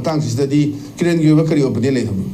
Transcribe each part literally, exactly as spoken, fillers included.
ꯃꯇꯥꯡꯁꯤꯗꯗꯤ ꯀꯤꯔꯟꯒꯤ ꯑꯣꯏꯕ ꯀꯔꯤ ꯑꯣꯄꯤꯅꯤꯌꯟ ꯂꯩ ꯊꯝꯕꯤꯌꯨ?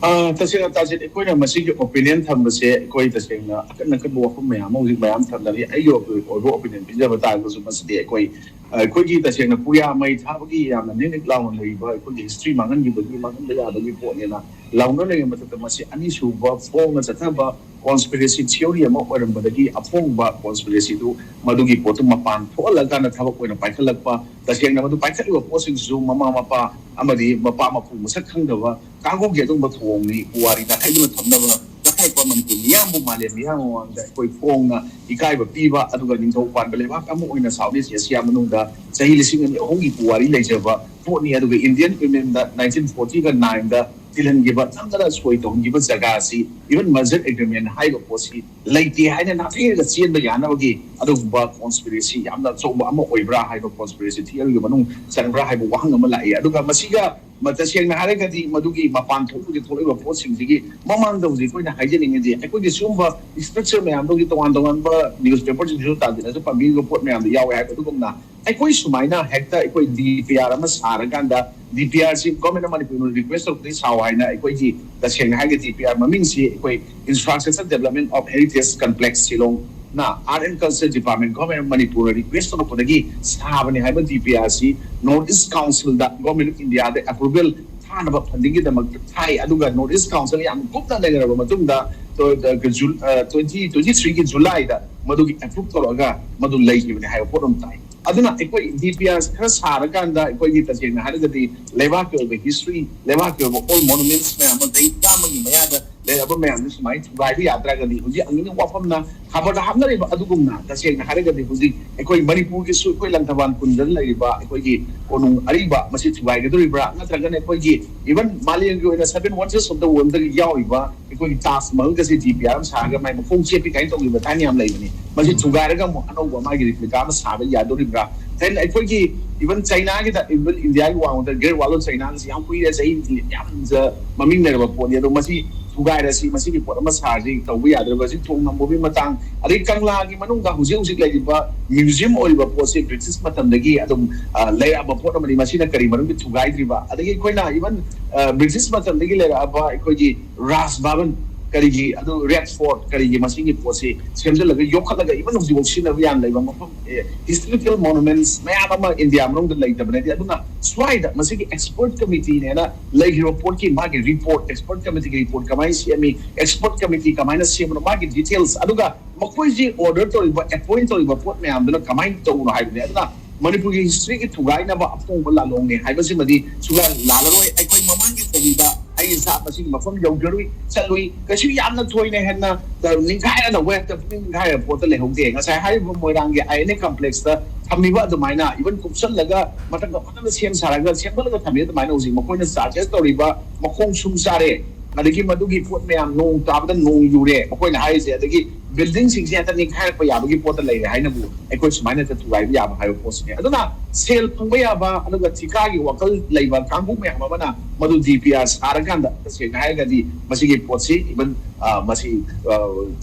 ꯑ, ꯇꯁꯦꯡꯅ ꯇꯥꯖꯤꯠ, ꯑꯩꯈꯣꯏꯅ ꯃꯁꯤꯒꯤ ꯑꯣꯄꯤꯅꯤꯌꯟ ꯊꯝꯕꯁꯦ, ꯑꯩꯈꯣꯏ ꯇꯁꯦꯡꯅ ꯑꯀꯟ ꯑꯀꯟꯕ ꯋꯥꯐꯝ ꯃꯌꯥꯝ ꯑꯃ ꯍꯧꯖꯤꯛ ꯃꯌꯥꯝ ꯊꯝꯅꯔꯤ꯫ ꯑꯩꯒꯤ ꯑꯣꯏꯕ ꯑꯣꯄꯤꯅꯤꯌꯟ ꯄꯤꯖꯕ ꯇꯥꯔꯒꯁꯨ, ꯃꯁꯤꯗꯤ ꯑꯩꯈꯣꯏ, ꯑ, ꯑꯩꯈꯣꯏꯒꯤ ꯇꯁꯦꯡꯅ ꯄꯨꯌꯥ ꯃꯩ ꯊꯥꯕꯒꯤ ꯌꯥꯝꯅ ꯅꯤꯛ ꯅꯤꯛ ꯂꯥꯎꯅ ꯂꯩꯔꯤꯕ ꯑꯩꯈꯣꯏꯒꯤ ꯍꯤꯁꯇ꯭ꯔꯤ ꯃꯥꯡꯍꯟꯈꯤꯕꯒꯤ ꯃꯥꯡꯍꯟꯕ ꯌꯥꯕꯒꯤ ꯄꯣꯠꯅꯦꯅ ꯂꯥꯎꯅ ꯂꯩꯔꯤꯉꯩ ꯃꯊꯛꯇ, ꯃꯁꯤ ꯑꯅꯤꯁꯨꯕ ꯐꯣꯡꯅ ꯆꯠꯊꯕ ꯀꯣꯟꯁꯄꯤꯔꯦꯁꯤ ꯊꯤꯑꯣꯔꯤ ꯑꯃ ꯑꯣꯏꯔꯝꯕꯗꯒꯤ ꯑꯐꯣꯡꯕ ꯀꯣꯟꯁꯄꯤꯔꯦꯁꯤꯗꯨ, ꯃꯗꯨꯒꯤ ꯄꯣꯠꯇꯨ ꯃꯄꯥꯟ ꯊꯣꯛꯍꯜꯂꯀꯥꯟꯗ ꯊꯕꯛ ꯑꯣꯏꯅ ꯄꯥꯏꯈꯠꯂꯛꯄ꯫ ꯇꯁꯦꯡꯅ ꯃꯗꯨ ꯄꯥꯏꯈꯠꯂꯤꯕ ꯄꯣꯠꯁꯤꯡꯁꯤꯁꯨ ꯃꯃꯥ ꯃꯄꯥ ꯑꯃꯗꯤ ꯃꯄꯥ ꯃꯄꯨ ꯃꯁꯛ ꯈꯪꯗꯕ ꯀꯥꯡꯕꯨꯒꯤ ꯑꯗꯨꯒꯨꯝꯕ ꯊꯧꯑꯣꯡꯅꯤ꯫ ꯄꯨꯋꯥꯔꯤ ꯅꯥꯊꯩꯗꯨꯅ ꯊꯝꯅꯕ ꯆꯠꯊꯔꯛꯄ ꯃꯅꯤꯄꯨꯔ ꯃꯤꯌꯥꯝꯕꯨ ꯃꯥꯂꯦꯝ ꯃꯤꯌꯥꯝ ꯃꯃꯥꯡꯗ ꯑꯩꯈꯣꯏ ꯐꯣꯡꯅ ꯏꯀꯥꯏꯕ ꯄꯤꯕ, ꯑꯗꯨꯒ ꯅꯤꯡꯊꯧ ꯄꯥꯟꯕ ꯂꯩꯕꯥꯛ ꯑꯃ ꯑꯣꯏꯅ ꯁꯥꯎꯠ ꯏꯁ ꯑꯦꯁꯤꯌꯥ ꯃꯅꯨꯡꯗ ꯆꯍꯤ ꯂꯤꯁꯤꯡ ꯑꯅꯤ ꯑꯍꯨꯝꯒꯤ ꯄꯨꯋꯥꯔꯤ ꯂꯩꯖꯕ ꯄꯣꯠꯅꯤ꯫ ꯑꯗꯨꯒ ꯏꯟꯗꯤꯌꯟ ꯌꯨꯅꯤꯌꯟꯗ ꯅꯥꯏꯟꯇꯤꯟ ꯐꯣꯔꯇꯤꯒ ꯅꯥꯏꯟꯗ ꯊꯤꯜꯍꯟꯈꯤꯕ, ꯅꯝꯗꯅ ꯁꯣꯏ ꯇꯧꯍꯟꯈꯤꯕ ꯖꯒꯥꯁꯤ, ꯏꯚꯟ ꯃꯔꯖꯔ ꯑꯦꯒ꯭ꯔꯤꯃꯦꯟ ꯍꯥꯏꯔꯤꯕ ꯄꯣꯠꯁꯤ ꯂꯩꯇꯦ ꯍꯥꯏꯅ ꯅꯥꯊꯩꯔꯒ ꯆꯦꯟꯕ ꯌꯥꯅꯕꯒꯤ ꯑꯗꯨꯒꯨꯝꯕ ꯀꯣꯟꯁꯄꯤꯔꯦꯁꯤ ꯌꯥꯝꯅ ꯑꯆꯧꯕ ꯑꯃ ꯑꯣꯏꯕ꯭ꯔꯥ ꯍꯥꯏꯕ, ꯀꯣꯟꯁꯄꯤꯔꯦꯁꯤ ꯊꯤꯑꯣꯔꯤꯒꯤ ꯃꯅꯨꯡ ꯆꯟꯕ꯭ꯔꯥ ꯍꯥꯏꯕ ꯋꯥꯍꯪ ꯑꯃ ꯂꯥꯛꯏ꯫ ꯑꯗꯨꯒ ꯃꯁꯤꯒ ꯃ-, ꯇꯁꯦꯡꯅ ꯍꯥꯏꯔꯒꯗꯤ ꯃꯗꯨꯒꯤ ꯃꯄꯥꯟ ꯊꯣꯛꯄꯒꯤ ꯊꯣꯛꯂꯛꯏꯕ ꯄꯣꯠꯁꯤꯡꯁꯤꯒꯤ ꯃꯃꯥꯡꯗ ꯍꯧꯖꯤꯛ ꯑꯩꯈꯣꯏꯅ ꯍꯥꯏꯖꯅꯤꯡꯉꯤꯗꯤ, ꯑꯩꯈꯣꯏꯒꯤ ꯁꯤꯒꯨꯝꯕ ꯏꯁꯇ꯭ꯔꯛꯆꯔ ꯃꯌꯥꯝꯗꯨꯒꯤ ꯇꯣꯉꯥꯟ ꯇꯣꯉꯥꯟꯕ ꯅ꯭ꯌꯨꯁ ꯄꯦꯄꯔꯁꯤꯡꯁꯤꯁꯨ ꯇꯥꯟꯁꯤꯟꯅꯁꯨ ꯄꯟꯕꯤꯔꯤꯕ ꯄꯣꯠ ꯃꯌꯥꯝꯗꯣ ꯌꯥꯎꯋꯦ ꯍꯥꯏꯕ꯫ ꯑꯗꯨꯒꯨꯝꯅ ꯑꯩꯈꯣꯏ ꯁꯨꯃꯥꯏꯅ ꯍꯦꯛꯇ ꯑꯩꯈꯣꯏ ꯗꯤ ꯄꯤ ꯑꯥꯔ ꯑꯃ ꯁꯥꯔꯀꯥꯟꯗ, ꯗꯤ ꯄꯤ ꯑꯥꯔꯁꯤ ꯒꯣꯔꯃꯦꯟ ꯑꯣꯐ ꯃꯅꯤꯄꯨꯔꯅ ꯔꯤꯀ꯭ꯋꯦꯁ ꯇꯧꯔꯛꯄꯗꯒꯤ ꯁꯥꯎ ꯍꯥꯏꯅ, ꯑꯩꯈꯣꯏꯒꯤ ꯇꯁꯦꯡꯅ ꯍꯥꯏꯔꯒꯗꯤ ꯗꯤ ꯄꯤ ꯑꯥꯔ ꯃꯃꯤꯡꯁꯤ ꯑꯩꯈꯣꯏ Infrastructure Development of Heritage Complex Shillong ꯅ Art and Culture Department, Government of ꯃꯅꯤꯄꯨꯔꯅ ꯔꯤꯀ꯭ꯋꯦꯁ ꯇꯧꯔꯛꯄꯗꯒꯤ ꯁꯥꯕꯅꯤ ꯍꯥꯏꯕ ꯗꯤ ꯄꯤ ꯑꯥꯔꯁꯤ ꯅꯣꯔꯠ ꯏꯁ ꯀꯥꯎꯟꯁꯤꯜꯗ ꯒꯣꯔꯃꯦꯟ ꯑꯣꯐ ꯏꯟꯗꯤꯌꯥꯗ ꯑꯦꯄ꯭ꯔꯨꯚꯦꯜ ꯊꯥꯅꯕ ꯐꯟꯗꯤꯡꯒꯤꯗꯃꯛꯇ ꯊꯥꯏ꯫ ꯑꯗꯨꯒ ꯅꯣꯔꯠ ꯏꯁ ꯀꯥꯎꯟꯁꯤꯜ ꯌꯥꯝ ꯀꯨꯞꯅ ꯅꯩꯅꯔꯕ ꯃꯇꯨꯡꯗ, ꯇ꯭ꯋꯦꯟꯇꯤ ꯇ꯭ꯋꯦꯟꯇꯤ ꯊ꯭ꯔꯤꯒꯤ ꯖꯨꯂꯥꯏꯗ ꯃꯗꯨꯒꯤ ꯑꯦꯄ꯭ꯔꯨꯚ ꯇꯧꯔꯒ ꯃꯗꯨ ꯂꯩꯈꯤꯕꯅꯤ ꯍꯥꯏꯕ ꯄꯣꯠ ꯑꯃ ꯇꯥꯏ꯫ ꯑꯗꯨꯅ ꯑꯩꯈꯣꯏ ꯗꯤ ꯄꯤ ꯑꯥꯔ ꯈꯔ ꯁꯥꯔꯀꯥꯟꯗ, ꯑꯩꯈꯣꯏꯒꯤ ꯇꯁꯦꯡꯅ ꯍꯥꯏꯔꯒꯗꯤ ꯂꯩꯕꯥꯛꯀꯤ ꯑꯣꯏꯕ ꯍꯤꯁꯇ꯭ꯔꯤ, ꯂꯩꯕꯥꯛꯀꯤ ꯑꯣꯏꯕ ꯑꯣꯜ ꯃꯣꯅꯨꯃꯦꯟꯠꯁ ꯃꯌꯥꯝ ꯑꯃ ꯆꯍꯤ ꯆꯥꯝꯃꯒꯤ ꯃꯌꯥꯗ ꯂꯩꯔꯕ ꯃꯌꯥꯝꯗꯨ ꯁꯨꯃꯥꯏꯅ ꯊꯨꯒꯥꯏꯕ ꯌꯥꯗ꯭ꯔꯒꯗꯤ, ꯍꯧꯖꯤꯛ ꯑꯪꯒꯤꯅ ꯋꯥꯐꯝꯅ ꯈꯕꯔꯗ ꯍꯥꯞꯅꯔꯤꯕ ꯑꯗꯨꯒꯨꯝꯅ, ꯇꯁꯦꯡꯅ ꯍꯥꯏꯔꯒꯗꯤ ꯍꯧꯖꯤꯛ ꯑꯩꯈꯣꯏ ꯃꯅꯤꯄꯨꯔꯒꯤꯁꯨ ꯑꯩꯈꯣꯏ ꯂꯪꯊꯕꯥꯜ ꯀꯨꯟꯗ ꯂꯩꯔꯤꯕ ꯑꯩꯈꯣꯏꯒꯤ ꯀꯣꯅꯨꯡ ꯑꯔꯤꯕ ꯃꯁꯤ ꯊꯨꯒꯥꯏꯒꯗꯧꯔꯤꯕ꯭ꯔꯥ, ꯅꯠꯇ꯭ꯔꯒꯅ ꯑꯩꯈꯣꯏꯒꯤ ꯏꯚꯟ ꯃꯥꯂꯦꯝꯒꯤ ꯑꯣꯏꯅ ꯁꯚꯦꯟ ꯋꯟꯗꯔꯁ ꯑꯣꯐ ꯗ ꯋꯔꯜꯗꯒꯤ ꯌꯥꯎꯔꯤꯕ ꯑꯩꯈꯣꯏꯒꯤ ꯇꯥꯖ ꯃꯍꯜꯒꯁꯦ ꯗꯤ ꯄꯤ ꯑꯥꯔ ꯑꯃ ꯁꯥꯔꯒ ꯃꯥꯏ ꯃꯈꯣꯡ ꯆꯦꯞꯄꯤ ꯀꯥꯏꯅ ꯇꯧꯈꯤꯕ ꯊꯥꯏꯅ ꯌꯥꯝ ꯂꯩꯕꯅꯤ꯫ ꯃꯁꯤ ꯊꯨꯒꯥꯏꯔꯒ ꯑꯃꯨꯛ ꯑꯅꯧꯕ ꯃꯥꯒꯤ ꯔꯤꯄ꯭ꯂꯤꯀꯥ ꯑꯃ ꯁꯥꯕ ꯌꯥꯗꯣꯔꯤꯕ꯭ꯔꯥ? ꯊꯥꯏꯅ ꯑꯩꯈꯣꯏꯒꯤ ꯏꯚꯟ ꯆꯩꯅꯥꯒꯤꯗ, ꯏꯚꯟ ꯏꯟꯗꯤꯌꯥꯒꯤ ꯋꯥꯡꯃꯗ ꯒ꯭ꯔꯦꯠ ꯋꯥꯜ ꯑꯣꯐ ꯆꯩꯅꯥꯒꯁꯤ ꯌꯥꯝ ꯀꯨꯏꯔꯦ, ꯆꯍꯤ ꯌꯥꯝꯅ ꯃꯃꯤꯡ ꯂꯩꯔꯕ ꯄꯣꯠꯅꯤ꯫ ꯑꯗꯣ ꯃꯁꯤ ꯊꯨꯒꯥꯏꯔꯁꯤ, ꯃꯁꯤꯒꯤ ꯄꯣꯠ ꯑꯃ ꯁꯥꯔꯁꯤ, ꯇꯧꯕ ꯌꯥꯗ꯭ꯔꯕꯁꯤ ꯊꯣꯡ ꯅꯝꯕꯒꯤ ꯃꯇꯥꯡ, ꯑꯗꯩ ꯀꯪꯂꯥꯒꯤ ꯃꯅꯨꯡꯗ ꯍꯧꯖꯤꯛ ꯍꯧꯖꯤꯛ ꯂꯩꯔꯤꯕ ꯃ꯭ꯌꯨꯖꯤꯌꯝ ꯑꯣꯏꯔꯤꯕ ꯄꯣꯠꯁꯤ ꯕ꯭ꯔꯤꯇꯤꯁ ꯃꯇꯝꯗꯒꯤ ꯑꯗꯨꯝ ꯑ, ꯂꯩꯔꯛꯑꯕ ꯄꯣꯠ ꯑꯃꯅꯤ꯫ ꯃꯁꯤꯅ ꯀꯔꯤ ꯃꯔꯝꯒꯤ ꯊꯨꯒꯥꯏꯗ꯭ꯔꯤꯕ? ꯑꯗꯒꯤ ꯑꯩꯈꯣꯏꯅ ꯏꯚꯟ ꯕ꯭ꯔꯤꯇꯤꯁ ꯃꯇꯝꯗꯒꯤ ꯂꯩꯔꯛꯑꯕ ꯑꯩꯈꯣꯏꯒꯤ ꯔꯥꯖ ꯚꯕꯟ ꯀꯔꯤꯒꯤ, ꯑꯗꯨ ꯔꯦꯗ ꯐꯣꯔꯠ ꯀꯔꯤꯒꯤ, ꯃꯁꯤꯒꯤ ꯄꯣꯠꯁꯤ ꯁꯦꯝꯖꯤꯜꯂꯒ ꯌꯣꯛꯈꯠꯂꯒ ꯏꯚꯟ ꯍꯧꯖꯤꯛꯐꯥꯎ ꯁꯤꯖꯤꯟꯅꯕ ꯌꯥꯝ ꯂꯩꯕ ꯃꯐꯝ, ꯍꯤꯁꯇꯣꯔꯤꯀꯦꯜ ꯃꯣꯅꯨꯃꯦꯟꯠꯁ ꯃꯌꯥꯝ ꯑꯃ ꯏꯟꯗꯤꯌꯥ ꯃꯅꯨꯡꯗ ꯂꯩꯇꯕ ꯅꯠꯇꯦ꯫ ꯑꯗꯨꯅ ꯁ꯭ꯋꯥꯏꯗ ꯃꯁꯤꯒꯤ ꯑꯦꯛꯁꯄꯔꯠ ꯀꯃꯤꯇꯤꯅꯦꯅ ꯂꯩꯈ꯭ꯔꯤꯕ ꯄꯣꯠꯀꯤ ꯃꯥꯒꯤ ꯔꯤꯄꯣꯔꯠ, ꯑꯦꯛꯁꯄꯔꯠ ꯀꯃꯤꯇꯤꯒꯤ ꯔꯤꯄꯣꯔꯠ ꯀꯃꯥꯏꯅ ꯁꯦꯝꯃꯤ, ꯑꯦꯛꯁꯄꯔꯠ ꯀꯃꯤꯇꯤ ꯀꯃꯥꯏꯅ ꯁꯦꯝꯕꯅꯣ, ꯃꯥꯒꯤ ꯗꯤꯇꯦꯜꯁ, ꯑꯗꯨꯒ ꯃꯈꯣꯏꯁꯤ ꯑꯣꯔꯗꯔ ꯇꯧꯔꯤꯕ, ꯑꯦꯄꯣꯏꯟ ꯇꯧꯔꯤꯕ ꯄꯣꯠ ꯃꯌꯥꯝꯗꯨꯅ ꯀꯃꯥꯏꯅ ꯇꯧꯕꯅꯣ ꯍꯥꯏꯕꯅꯦ꯫ ꯑꯗꯨꯅ ꯃꯅꯤꯄꯨꯔꯒꯤ ꯍꯤꯁꯇ꯭ꯔꯤꯒꯤ ꯊꯨꯒꯥꯏꯅꯕ ꯑꯐꯣꯡꯕ ꯂꯥꯂꯣꯡꯅꯦ ꯍꯥꯏꯕꯁꯤꯃꯗꯤ ꯁꯨꯛꯂꯥꯟ ꯂꯥꯜꯂꯔꯣꯏ꯫ ꯑꯩꯈꯣꯏ ꯃꯃꯥꯡꯒꯤ ꯆꯍꯤꯗ ꯑꯩ ꯏꯁꯥ ꯃꯁꯤꯒꯤ ꯃꯐꯝ ꯌꯧꯖꯔꯨꯏ, ꯆꯠꯂꯨꯏ꯫ ꯀꯩꯁꯨ ꯌꯥꯝꯅ ꯊꯣꯏꯅ ꯍꯦꯟꯅ ꯅꯤꯡꯈꯥꯏꯔꯅꯕ ꯍꯦꯛꯇ ꯄꯨꯛꯅꯤꯡ ꯅꯤꯡꯈꯥꯏꯔꯕ ꯄꯣꯠꯇ ꯂꯩꯍꯧꯗꯦ꯫ ꯉꯁꯥꯏ ꯍꯥꯏꯔꯤꯕ ꯃꯣꯏꯔꯥꯡꯒꯤ ꯑꯥꯏ ꯑꯦꯟ ꯑꯦ ꯀꯝꯄ꯭ꯂꯦꯛꯁꯇ ꯊꯝꯃꯤꯕ ꯑꯗꯨꯃꯥꯏꯅ, ꯏꯚꯟ ꯀꯨꯞꯁꯜꯂꯒ ꯃꯊꯪꯗ ꯐꯖꯅ ꯁꯦꯝ ꯁꯥꯔꯒ ꯁꯦꯝꯒꯠꯂꯒ ꯊꯝꯃꯤ ꯑꯗꯨꯃꯥꯏꯅ ꯍꯧꯖꯤꯛ ꯃꯈꯣꯏꯅ ꯆꯥꯔꯖꯦꯁ ꯇꯧꯔꯤꯕ ꯃꯈꯣꯡ ꯁꯨꯝ ꯆꯥꯔꯦ꯫ ꯑꯗꯒꯤ ꯃꯗꯨꯒꯤ ꯄꯣꯠ ꯃꯌꯥꯝ, ꯅꯣꯡ ꯇꯥꯕꯗ ꯅꯣꯡ ꯌꯨꯔꯦ ꯃꯈꯣꯏꯅ ꯍꯥꯏꯔꯤꯁꯦ, ꯑꯗꯒꯤ ꯕꯤꯜꯗꯤꯡꯁꯤꯡꯁꯦ ꯍꯦꯛꯇ ꯅꯤꯡꯈꯥꯏꯔꯛꯄ ꯌꯥꯕꯒꯤ ꯄꯣꯠꯇ ꯂꯩꯔꯦ ꯍꯥꯏꯅꯕꯨ ꯑꯩꯈꯣꯏ ꯁꯨꯃꯥꯏꯅ ꯍꯦꯛꯇ ꯊꯨꯒꯥꯏꯕ ꯌꯥꯕ ꯍꯥꯏꯕ ꯄꯣꯠꯁꯤꯅꯦ꯫ ꯑꯗꯨꯅ ꯁꯦꯜ ꯐꯪꯕ ꯌꯥꯕ, ꯑꯗꯨꯒ ꯊꯤꯀꯥꯒꯤ ꯋꯥꯈꯜ ꯂꯩꯕ ꯀꯥꯡꯕꯨ ꯃꯌꯥꯝ ꯑꯃꯅ ꯃꯗꯨ ꯗꯤ ꯄꯤ ꯑꯥꯔ ꯁꯥꯔꯀꯥꯟꯗ, ꯇꯁꯦꯡꯅ ꯍꯥꯏꯔꯒꯗꯤ ꯃꯁꯤꯒꯤ ꯄꯣꯠꯁꯤ ꯏꯚꯟ ꯃꯁꯤ